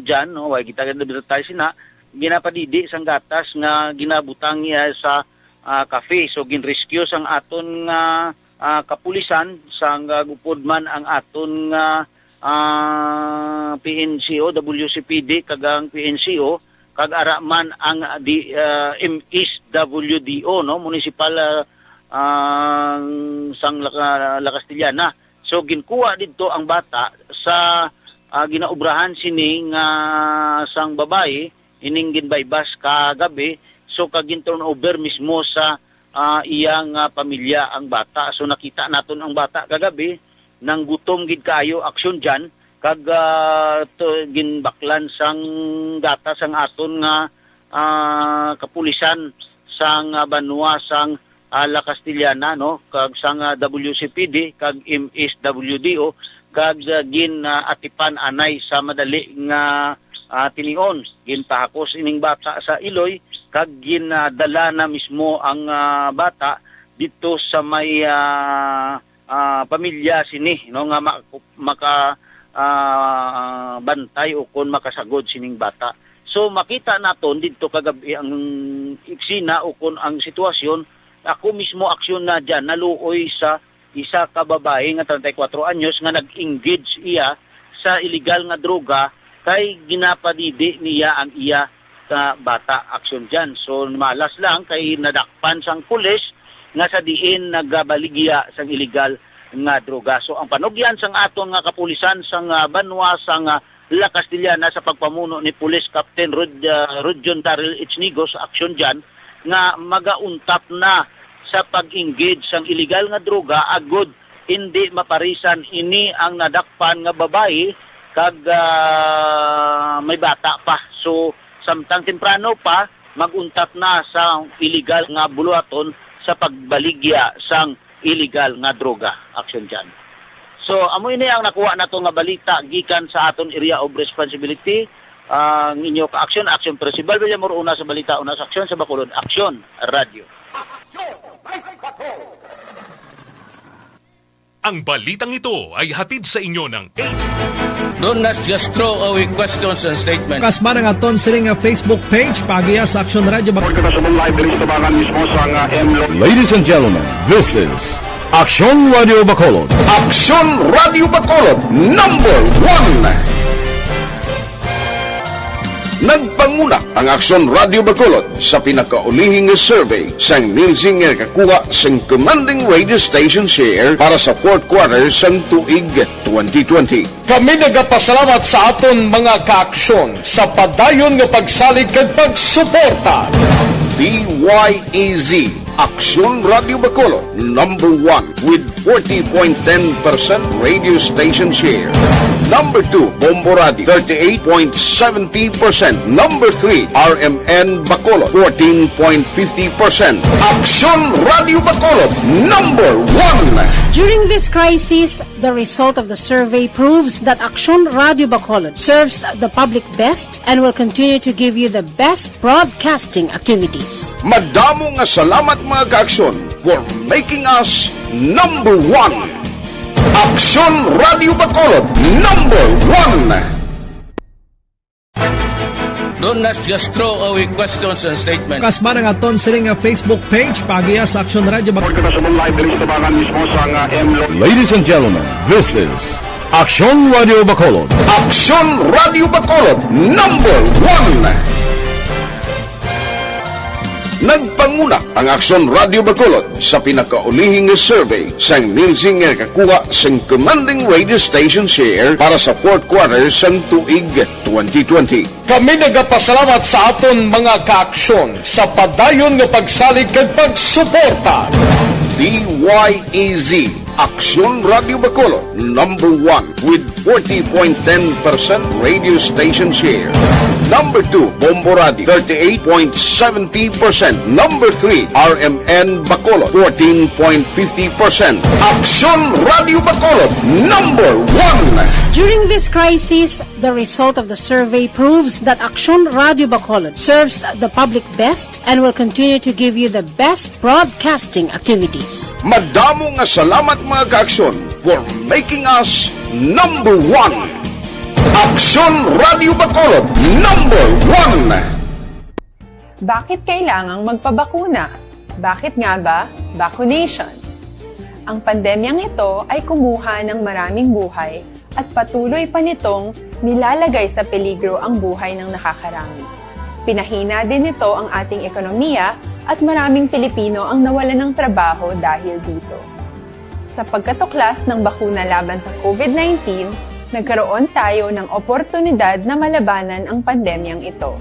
dyan, no? Way kita gid advertise na, ginapadidi sang gatas nga ginabutang niya sa, ah, cafe. So, ginrescue sang aton nga, ah, kapulisan, sang, ah, gupod man ang aton nga, ah, P N C O, W C P D, kag ang P N C O, kag ara man ang, ah, di, ah, M S W D O, no? Municipal, ah, ang sang La Ca-, La Castellana. So, ginkuha didto ang bata sa, ah, ginaobrahan sini nga sang babayi, ining ginbaybas kagabi. So, kag gin-turn over mismo sa, ah, iyang, ah, pamilya ang bata. So, nakita naton ang bata kagabi, nang gutom gid kaayo aksyon dyan, kag, ah, to, ginbaklan sang gatas ang aton nga, ah, kapulisan sang, ah, banwa sang, ah, La Castellana, no, kag sang, ah, W C P D kag M S W D O, kag, ah, gin, ah, atipan anay sa madali nga, ah, tinion. Gintahakos ining bata sa iloy kag ginadala na mismo ang, ah, bata didto sa may, ah, ah, pamilya sini, no, nga ma-, maka, ah, bantay o kon makasagod sining bata. So, makita naton didto kagabi ang eksena o kon ang sitwasyon. Ako mismo aksyon na dyan, naluoy sa isa ka babae nga treinta y cuatro anyos nga nag-engage iya sa illegal nga droga kay ginapadidi niya ang iya ka bata. Aksyon dyan. So, malas lang kay nadakpan sang pulis nga sa diin nagabaligya sang illegal nga droga. So, ang panugyan sang aton nga kapulisan sang, ah, banwa sang, ah, La Castellana sa pagpamuno ni Police Captain Rod-, ah, Rodjon Daryl H. Nigos, aksyon dyan, nga magauntap na sa pag-engage sang illegal nga droga agud hindi maparisan ini ang nadakpan nga babayi kag, ah, may bata pa. So, samtang temprano pa, mag-untat na sa illegal nga buluhaton sa pagbaligya sang illegal nga droga. Action dyan. So, amo ini ang nakuha nato nga balita gikan sa aton area of responsibility. Ang inyo ka-aksyon, Action Principal Villamor, una sa balita, una sa aksyon sa Bacolod. Aksyon, Radyo. Ang balitang ito ay hatid sa inyo ng A C. Don't just throw away questions and statements. Kasma ang aton sini nga Facebook page, paagiha sa Aksyon Radyo Bacolod. Kita sa live diri sa tabangan mismo sa nga M Lo- Ladies and gentlemen, this is Aksyon Radyo Bacolod. Aksyon Radyo Bacolod, number one. Nagpanguna ang Aksyon Radyo Bacolod sa pinakaulihi nga survey sang Nielsen nga kakuha sang commanding radio station share para sa fourth quarter sang tuig twenty twenty. Kami nagapasalamat sa aton mga kaaksyon sa padayon nga pagsalig kag pagsuporta. D Y E Z, Aksyon Radyo Bacolod, number one with forty point ten percent radio station share. Number two, Bombo Radio, thirty-eight point seventy percent. Number three, R M N Bacolod, fourteen point fifty percent. Aksyon Radyo Bacolod, number one. During this crisis, the result of the survey proves that Aksyon Radyo Bacolod serves the public best and will continue to give you the best broadcasting activities. Madamo nga salamat, mga kaaksyon, for making us number one. Aksyon Radyo Bacolod, number one. Don't just throw away questions and statements. Kasma ang aton sini nga Facebook page, paagiha sa Aksyon Radyo Bacolod. Kita sa live diri sa tabangan mismo sa nga M Lo- Ladies and gentlemen, this is Aksyon Radyo Bacolod. Aksyon Radyo Bacolod, number one. Nagpanguna ang Aksyon Radyo Bacolod sa pinakaulihi nga survey sang Nielsen nga kakuha sang commanding radio station share para sa fourth quarter sang tuig twenty twenty. Kami nagapasalamat sa aton mga kaaksyon sa padayon nga pagsalig kag pagsuporta. D Y E Z, Aksyon Radyo Bacolod, number one with forty point ten percent radio station share. Number two, Bombo Radio, thirty-eight point seventy percent. Number three, R M N Bacolod, fourteen point fifty percent. Aksyon Radyo Bacolod, number one. During this crisis, the result of the survey proves that Aksyon Radyo Bacolod serves the public best and will continue to give you the best broadcasting activities. Madamo nga salamat, mga kaaksyon, for making us number one. Aksyon Radyo Bacolod, number one. Bakit kailangang magpabakuna? Bakit nga ba vaccination? Ang pandemyang ito ay kumuha ng maraming buhay at patuloy pa nitong nilalagay sa peligro ang buhay ng nakakarami. Pinahina din nito ang ating ekonomiya at maraming Pilipino ang nawalan ng trabaho dahil dito. Sa pagkatuklas ng bakuna laban sa COVID nineteen, nagkaroon tayo ng oportunidad na malabanan ang pandemyang ito.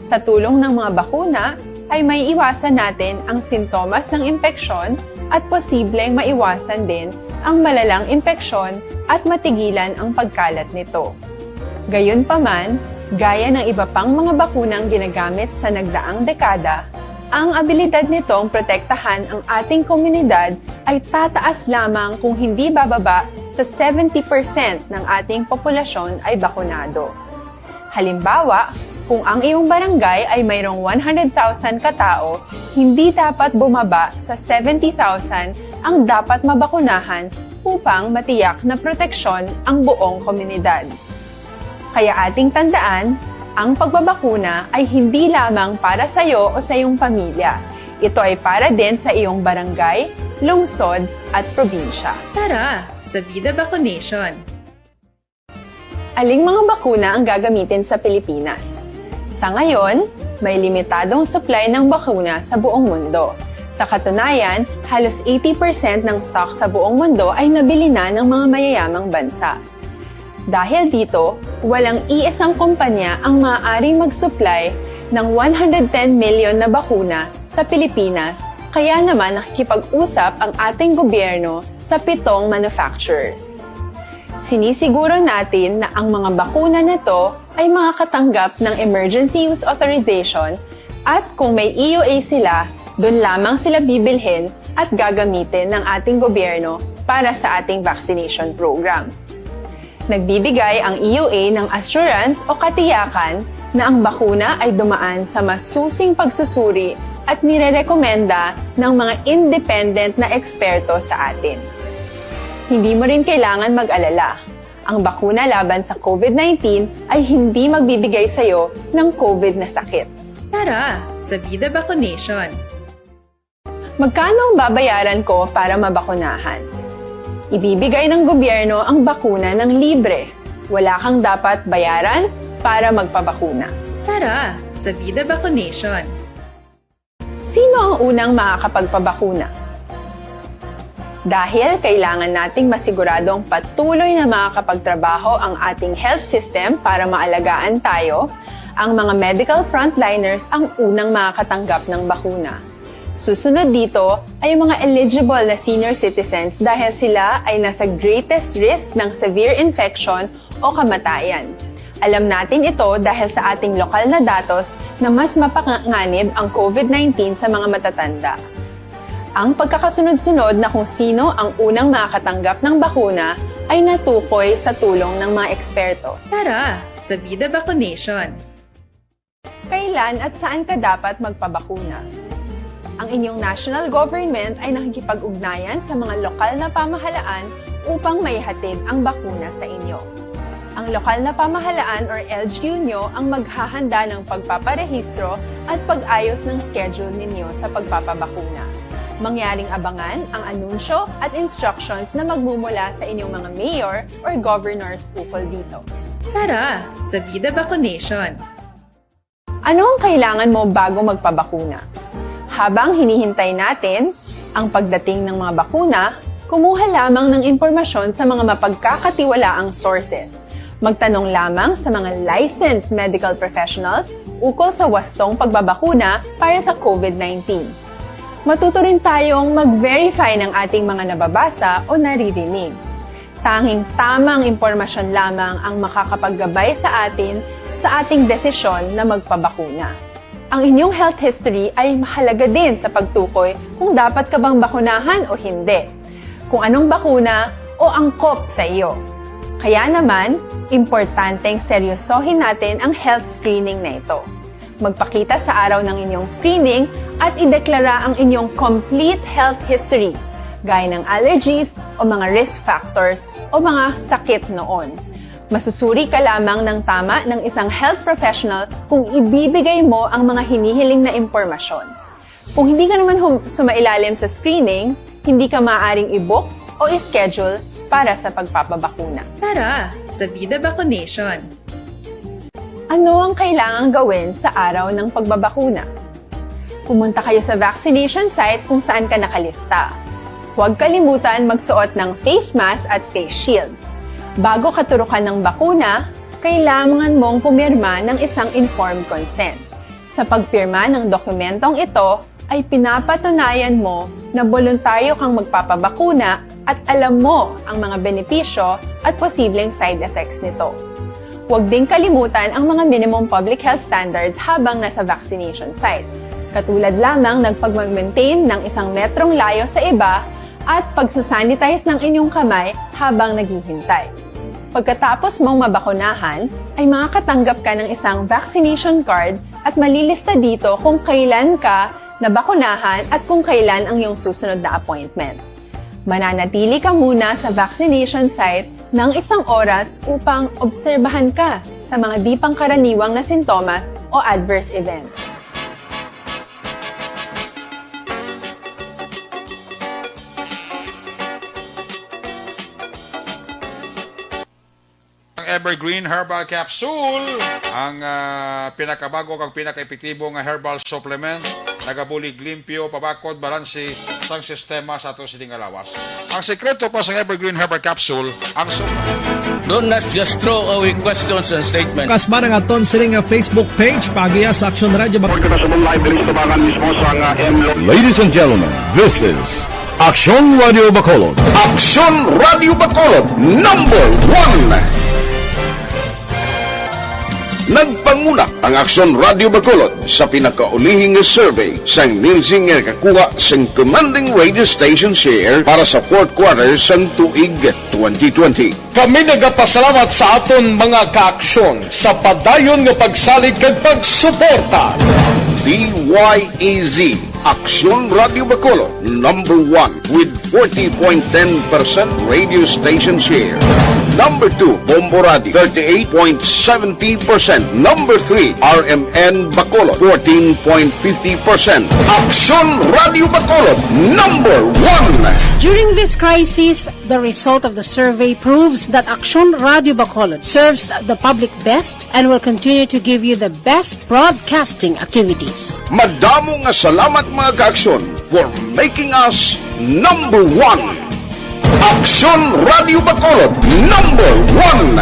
Sa tulong ng mga bakuna, ay maiiwasan natin ang sintomas ng impeksyon at posibleng maiwasan din ang malalang impeksyon at matigilan ang pagkalat nito. Gayunpaman, gaya ng iba pang mga bakunang ginagamit sa nagdaang dekada, ang abilidad nitong protektahan ang ating komunidad ay tataas lamang kung hindi bababa sa seventy percent ng ating populasyon ay bakunado. Halimbawa, kung ang iyong barangay ay mayroong one hundred thousand ka tawo, hindi dapat bumaba sa seventy thousand ang dapat mabakunahan upang matiyak na proteksyon ang buong komunidad. Kaya ating tandaan, ang pagbabakuna ay hindi lamang para sa iyo o sa iyong pamilya. Ito ay para din sa iyong barangay, lungsod, at probinsya. Tara, sa Vida Vaccination! Aling mga bakuna ang gagamitin sa Pilipinas? Sa ngayon, may limitadong supply ng bakuna sa buong mundo. Sa katunayan, halos eighty percent ng stock sa buong mundo ay nabili na ng mga mayayamang bansa. Dahil dito, walang iisang kumpanya ang maaaring mag-supply ng one hundred ten million na bakuna sa Pilipinas, kaya naman nakikipag-usap ang ating gobyerno sa pitong manufacturers. Sinisiguro natin na ang mga bakuna na to ay makakatanggap ng emergency use authorization at kung may E U A sila, doon lamang sila bibilhin at gagamitin ng ating gobyerno para sa ating vaccination program. Nagbibigay ang E U A ng assurance o katiyakan na ang bakuna ay dumaan sa masusing pagsusuri at nirerekomenda ng mga independent na eksperto sa atin. Hindi mo rin kailangan mag-alala. Ang bakuna laban sa COVID nineteen ay hindi magbibigay sa iyo ng COVID na sakit. Tara, sa Vida Vaccination! Magkano ang babayaran ko para mabakunahan? Ibibigay ng gobyerno ang bakuna ng libre. Wala kang dapat bayaran para magpabakuna. Tara, sa Vida Vaccination! Sino ang unang makakapagpabakuna? Dahil kailangan nating masiguradong patuloy na makakapagtrabaho ang ating health system para maalagaan tayo, ang mga medical frontliners ang unang makakatanggap ng bakuna. Susunod dito ay ang mga eligible na senior citizens dahil sila ay nasa greatest risk ng severe infection o kamatayan. Alam natin ito dahil sa ating lokal na datos na mas mapanganib ang COVID nineteen sa mga matatanda. Ang pagkakasunod-sunod na kung sino ang unang makakatanggap ng bakuna ay natukoy sa tulong ng mga eksperto. Tara, sa Vida Vaccination! Kailan at saan ka dapat magpabakuna? Ang inyong national government ay nakikipag-ugnayan sa mga lokal na pamahalaan upang maihatid ang bakuna sa inyo. Ang lokal na pamahalaan or L G U nyo ang maghahanda ng pagpaparehistro at pag-ayos ng schedule ninyo sa pagpapabakuna. Mangyaring abangan ang anunsyo at instructions na magmumula sa inyong mga mayor or governors ukol dito. Tara, sa Vida Vaccination! Ano ang kailangan mo bago magpabakuna? Habang hinihintay natin ang pagdating ng mga bakuna, kumuha lamang ng impormasyon sa mga mapagkakatiwalaang sources. Magtanong lamang sa mga licensed medical professionals ukol sa wastong pagbabakuna para sa COVID nineteen. Matuto rin tayong mag-verify ng ating mga nababasa o naririnig. Tanging tamang impormasyon lamang ang makakapaggabay sa atin sa ating desisyon na magpabakuna. Ang inyong health history ay mahalaga din sa pagtukoy kung dapat ka bang bakunahan o hindi, kung anong bakuna o angkop sa iyo. Kaya naman, importanteng seryosohin natin ang health screening na ito. Magpakita sa araw ng inyong screening at ideklara ang inyong complete health history, gaya ng allergies o mga risk factors o mga sakit noon. Masusuri ka lamang ng tama ng isang health professional kung ibibigay mo ang mga hinihiling na impormasyon. Kung hindi ka naman hum- sumailalim sa screening, hindi ka maaaring i-book o i-schedule para sa pagpapabakuna. Tara, sa Vida Vaccination! Ano ang kailangang gawin sa araw ng pagbabakuna? Pumunta kayo sa vaccination site kung saan ka nakalista. Huwag kalimutan magsuot ng face mask at face shield. Bago ka turukan ng bakuna, kailangan mong pumirma ng isang informed consent. Sa pagpirma ng dokumentong ito, ay pinapatunayan mo na boluntaryo kang magpapabakuna at alam mo ang mga benepisyo at posibleng side effects nito. Huwag ding kalimutan ang mga minimum public health standards habang nasa vaccination site, katulad lamang ng pagmag-maintain ng isang metrong layo sa iba at pagsasanitize ng inyong kamay habang naghihintay. Pagkatapos mong mabakunahan, ay makakatanggap ka ng isang vaccination card at malilista dito kung kailan ka nabakunahan at kung kailan ang iyong susunod na appointment. Mananatili ka muna sa vaccination site ng isang oras upang obserbahan ka sa mga di pangkaraniwang na sintomas o adverse events. Ang Evergreen Herbal Capsule, ang ah, pinakabago kag pinakaepektibo nga herbal supplement, nagabulig limpyo, pabakod, balanse sang sistema sa ato sini nga lawas. Ang sekreto pa sa Evergreen Herbal Capsule, ang su- Don't not just throw away questions and statements. Kasma ang aton sini nga Facebook page, pagiya sa Aksyon Radio Bacolod. Kita sa live diri sa tabangan mismo sa nga M Lo. Ladies and gentlemen, this is Aksyon Radio Bacolod. Aksyon Radio Bacolod, number one. Nagpanguna ang Aksyon Radio Bacolod sa pinakaulihi nga survey sang Nielsen nga nakakuha sang commanding radio station share para sa fourth quarter sang tuig twenty twenty. Kami nagapasalamat sa aton mga kaaksyon sa padayon nga pagsalig kag pagsuporta. D Y E Z, Aksyon Radio Bacolod, number one with forty point ten percent radio station share. Number two, Bombo Radio, thirty-eight point seventy percent. Number three, R M N Bacolod, fourteen point fifty percent. Aksyon Radio Bacolod, number one. During this crisis, the result of the survey proves that Aksyon Radio Bacolod serves the public best and will continue to give you the best broadcasting activities. Madamo nga salamat, mga kaaksyon, for making us number one. Aksyon Radio Bacolod, number one.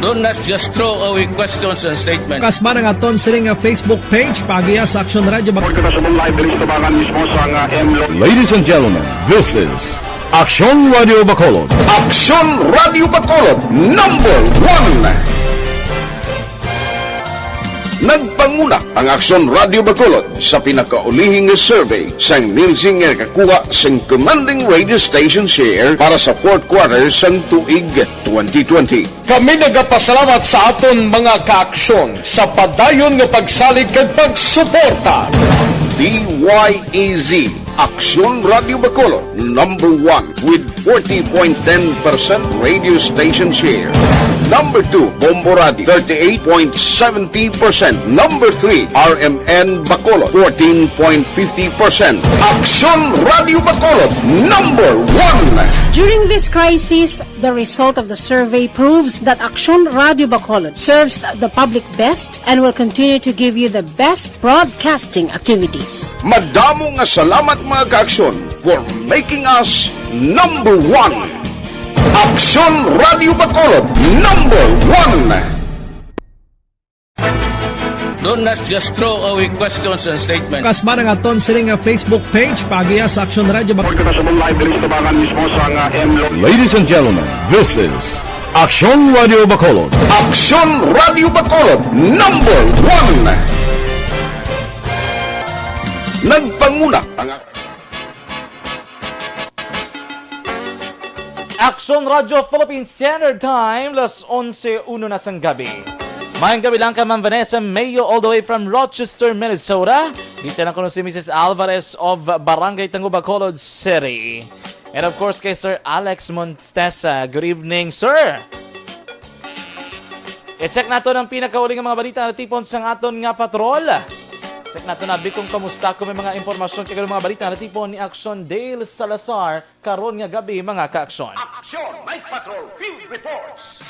Don't not just throw away questions and statements. Kasma ang aton sini nga Facebook page, pagiya sa Aksyon Radio Bacolod. Kita sa live diri sa tabangan mismo sa nga M Lo. Ladies and gentlemen, this is Aksyon Radio Bacolod. Aksyon Radio Bacolod, number one. Nagpanguna ang Aksyon Radio Bacolod sa pinakaulihi nga survey sang Nielsen nga nakakuha sang commanding radio station share para sa fourth quarter sang tuig twenty twenty. Kami nagapasalamat sa aton mga kaaksyon sa padayon nga pagsalig kag pagsuporta. D Y E Z, Aksyon Radio Bacolod, number one with forty point ten percent radio station share. Number two, Bombo Radio, thirty-eight point seventy percent. Number three, R M N Bacolod, fourteen point fifty percent. Aksyon Radio Bacolod, number one. During this crisis, the result of the survey proves that Aksyon Radio Bacolod serves the public best and will continue to give you the best broadcasting activities. Madamo nga salamat, mga kaaksyon, for making us number one. Aksyon Radio Bacolod, number one. Don't not just throw away questions and statements. Kasma ang aton sini nga Facebook page, pagiya sa Aksyon Radio Bacolod. Kita sa live diri sa tabangan mismo sa nga M Lo. Ladies and gentlemen, this is Aksyon Radio Bacolod. Aksyon Radio Bacolod, number one. Nagpanguna ang Aksyon Radyo Philippine Standard Time, las onse uno na sang gabi. Maayong gabi lang ka, Ma'am Vanessa Mayo, all the way from Rochester, Minnesota. Greet na kuno si Missus Alvarez of Barangay Tango, Bacolod City. And of course, kay Sir Alex Montesa. Good evening, sir. I-check nato ang pinakauli nga mga balita nga natipon sa aton nga patrol. Check nato na, Bi, kung kamusta, kung may mga impormasyon kay mga balita nga natipon ni Aksyon Dale Salazar karon nga gabi, mga ka-aksyon. Aksyon Night Patrol Field Reports.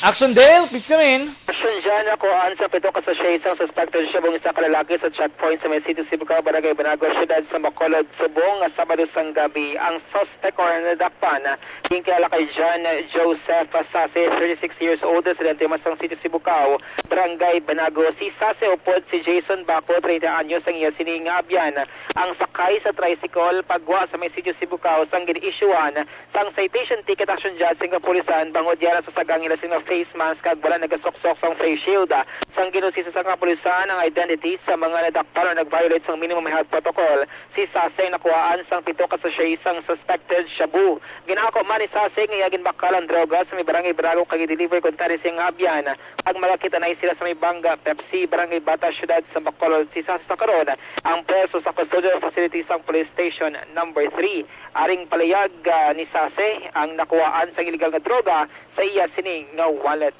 Aksyon Dale, please come in. Dyan nakuhaan sa pito ka sachet sang suspected shabu ang isa ka lalaki sa checkpoint sa may Sitio Sibukaw, Barangay Banago, Siyudad sa Bacolod, Subong, nga Sabado sang gabi. Ang suspect or nadakpan, ginkilala kay John Joseph Sase, thirty-six years old, residente man sang Sitio Sibukaw, Barangay Banago. Si Sase upod si Jason Baco, treinta anyos, ang iya sini nga abyan. Ang sakay sa tricycle pagwa sa may Sitio Sibukaw sang gin-issuean sang citation ticket, action judge sing kapulisan bangod yara sa sagang ila sing mga face mask kag wala nagasuksok sang face shield. Sang ginusisa sang kapulisan ang identity sa mga nadakpan o nag-violate sang minimum health protocol, si Sase nakuhaan sang pito ka sachet sang suspected shabu. Ginako man ni Sase nga iya ginbakal ang droga sa may barangay Barago kag i-deliver kuntani sa iyang abyan. Ang magakita na sila sa may Bangga, Pepsi, Barangay Bata, Siyudad sa Bacolod. Si Sase sa karon ang pwesto sa custodial facility sang Police Station Number Three. Aring palayag, ah, ni Sase ang nakuhaan sang iligal nga droga sa iya sini nga wallet.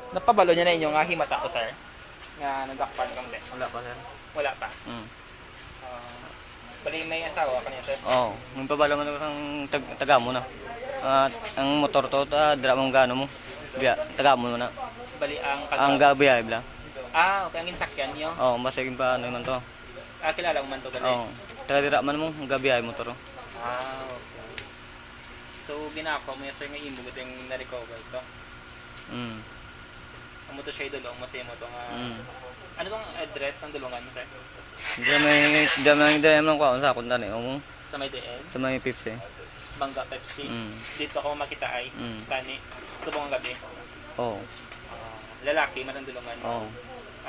Napabalo niya na inyo nga himata ko, sir, nga nagakpan kang din? Wala pa, sir. Wala pa? Mm. Ah, bali, may asawa ka niya, sir? Oo. Nagpabalo man ako sang tag-, taga mo na. At ang motor to, ta, dira mong gano mo. Biya, taga mo na. Bali, ang Ang kag- gabi ay bla. Ah, okay. Ang ginsakyan niyo? Oo, basta yung paano man to. Ah, kilala mo man to, gali? Oo. Taga dira man mo, ang gabi ay motor. Ah, okay. So, ginako mo, sir, nga imo gud yung na-recover to? Mm. Amo to siya idulong mo sa imo to nga Mm. Ano tong address ng dulungan mo, sir? Diyan may, diyan may, diyan may kuha sa akong tani, oh. Sa may D N? Sa may Pepsi. Bangga Pepsi? Mm. Dito ako makita ay Mm. tani. Subong ang gabi. Oo. Ah, lalaki man ang dulungan mo? Oo.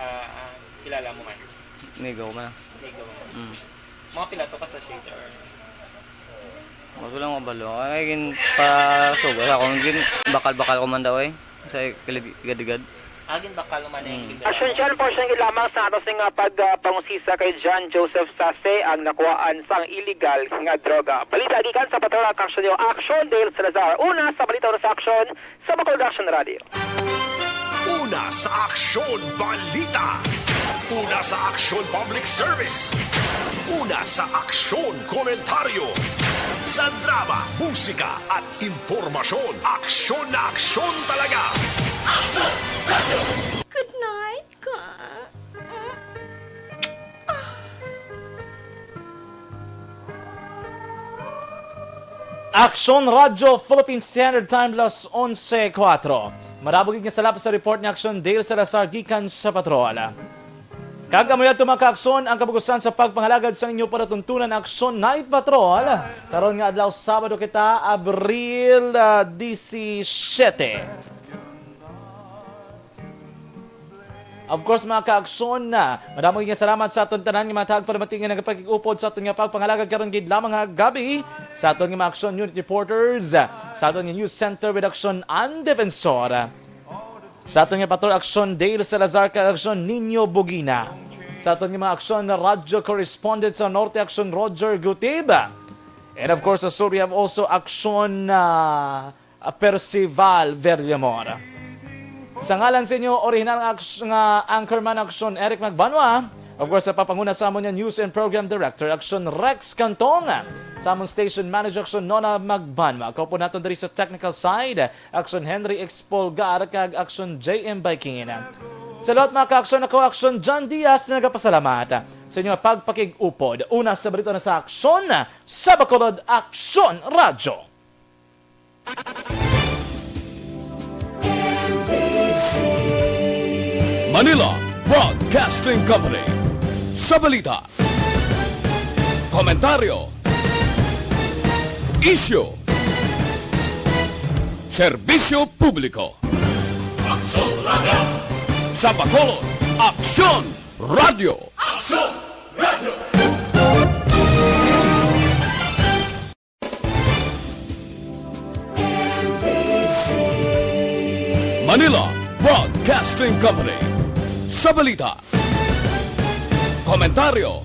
Ah, ah, kilala mo man? Migo man. Migo. Mm. Mga pila to ka sachet, sir? Wala lang mabalo. Ay, gin pasugo sa akong gin bakal-bakal ko man daw, eh. Sa kalig-, igad-igad. Ah, ginbakal man ang Mm. ginbakal. Action dyan, portion gid lamang sa atos nga pag, ah, pangusisa kay John Joseph Sase ang nakuhaan sang illegal nga droga. Balita gikan sa Patrol, ang aksyon niyo, Action Dale Salazar. Una sa balita, una sa aksyon, sa Bacolod Action Radio. Una sa aksyon, balita. Una sa aksyon, public service. Una sa aksyon, komentaryo. Sa drama, musika, at impormasyon, aksyon na aksyon talaga. Good night, ka. Aksyon Radyo Philippine Standard Time, las onse kuwatro. Madamo gid nga salamat sa report ni Aksyon Dale Salazar gikan sa Patrol. Kag amo yadto, mga ka-Aksyon, ang kabugusan sa pagpangalagad sa inyo palatuntunan, Aksyon Night Patrol. Karon nga adlaw, Sabado kita, Abril, ah, disisiete. Of course, mga ka-Aksyon, ah, madamo nga salamat sa aton tanan nga mga tagpalamati nga nagapakig-upod sa aton nga pagpangalagad karon gid lamang nga gabi, sa aton nga mga Aksyon Unit Reporters, ah, sa aton nga News Center with Aksyon An Defensor, ah, sa aton nga Patrol, Aksyon Dale Salazar kag Aksyon Nino Bugina, sa aton nga mga Aksyon Radyo Correspondent sa Norte, Aksyon Roger Gutib, and of course, sa Sur, we have also Aksyon, ah, ah, Percival Villamor. Sa ngalan sa inyo, orihinal nga aks-, nga anchorman, Aksyon Eric Magbanwa, of course, sa papanguna sa amon nga News and Program Director, Aksyon Rex Cantong, sa amon station manager, Aksyon Nona Magbanwa. Kaupo naton diri sa technical side, Aksyon Henry X Polgar, kag Aksyon J M Baikin. Sa lahat, mga ka-Aksyon, ako, Aksyon John Diaz, nagapasalamat sa inyo pagpakig-upod. Una sa balita na sa Aksyon, sa Bacolod Aksyon Radyo. Manila Broadcasting Company. Sa balita, komentaryo, isyu, serbisyo publiko. Aksyon Radyo. Sa Bacolod, Aksyon Radyo. Aksyon Radyo. Manila Broadcasting Company. Sa balita, komentaryo,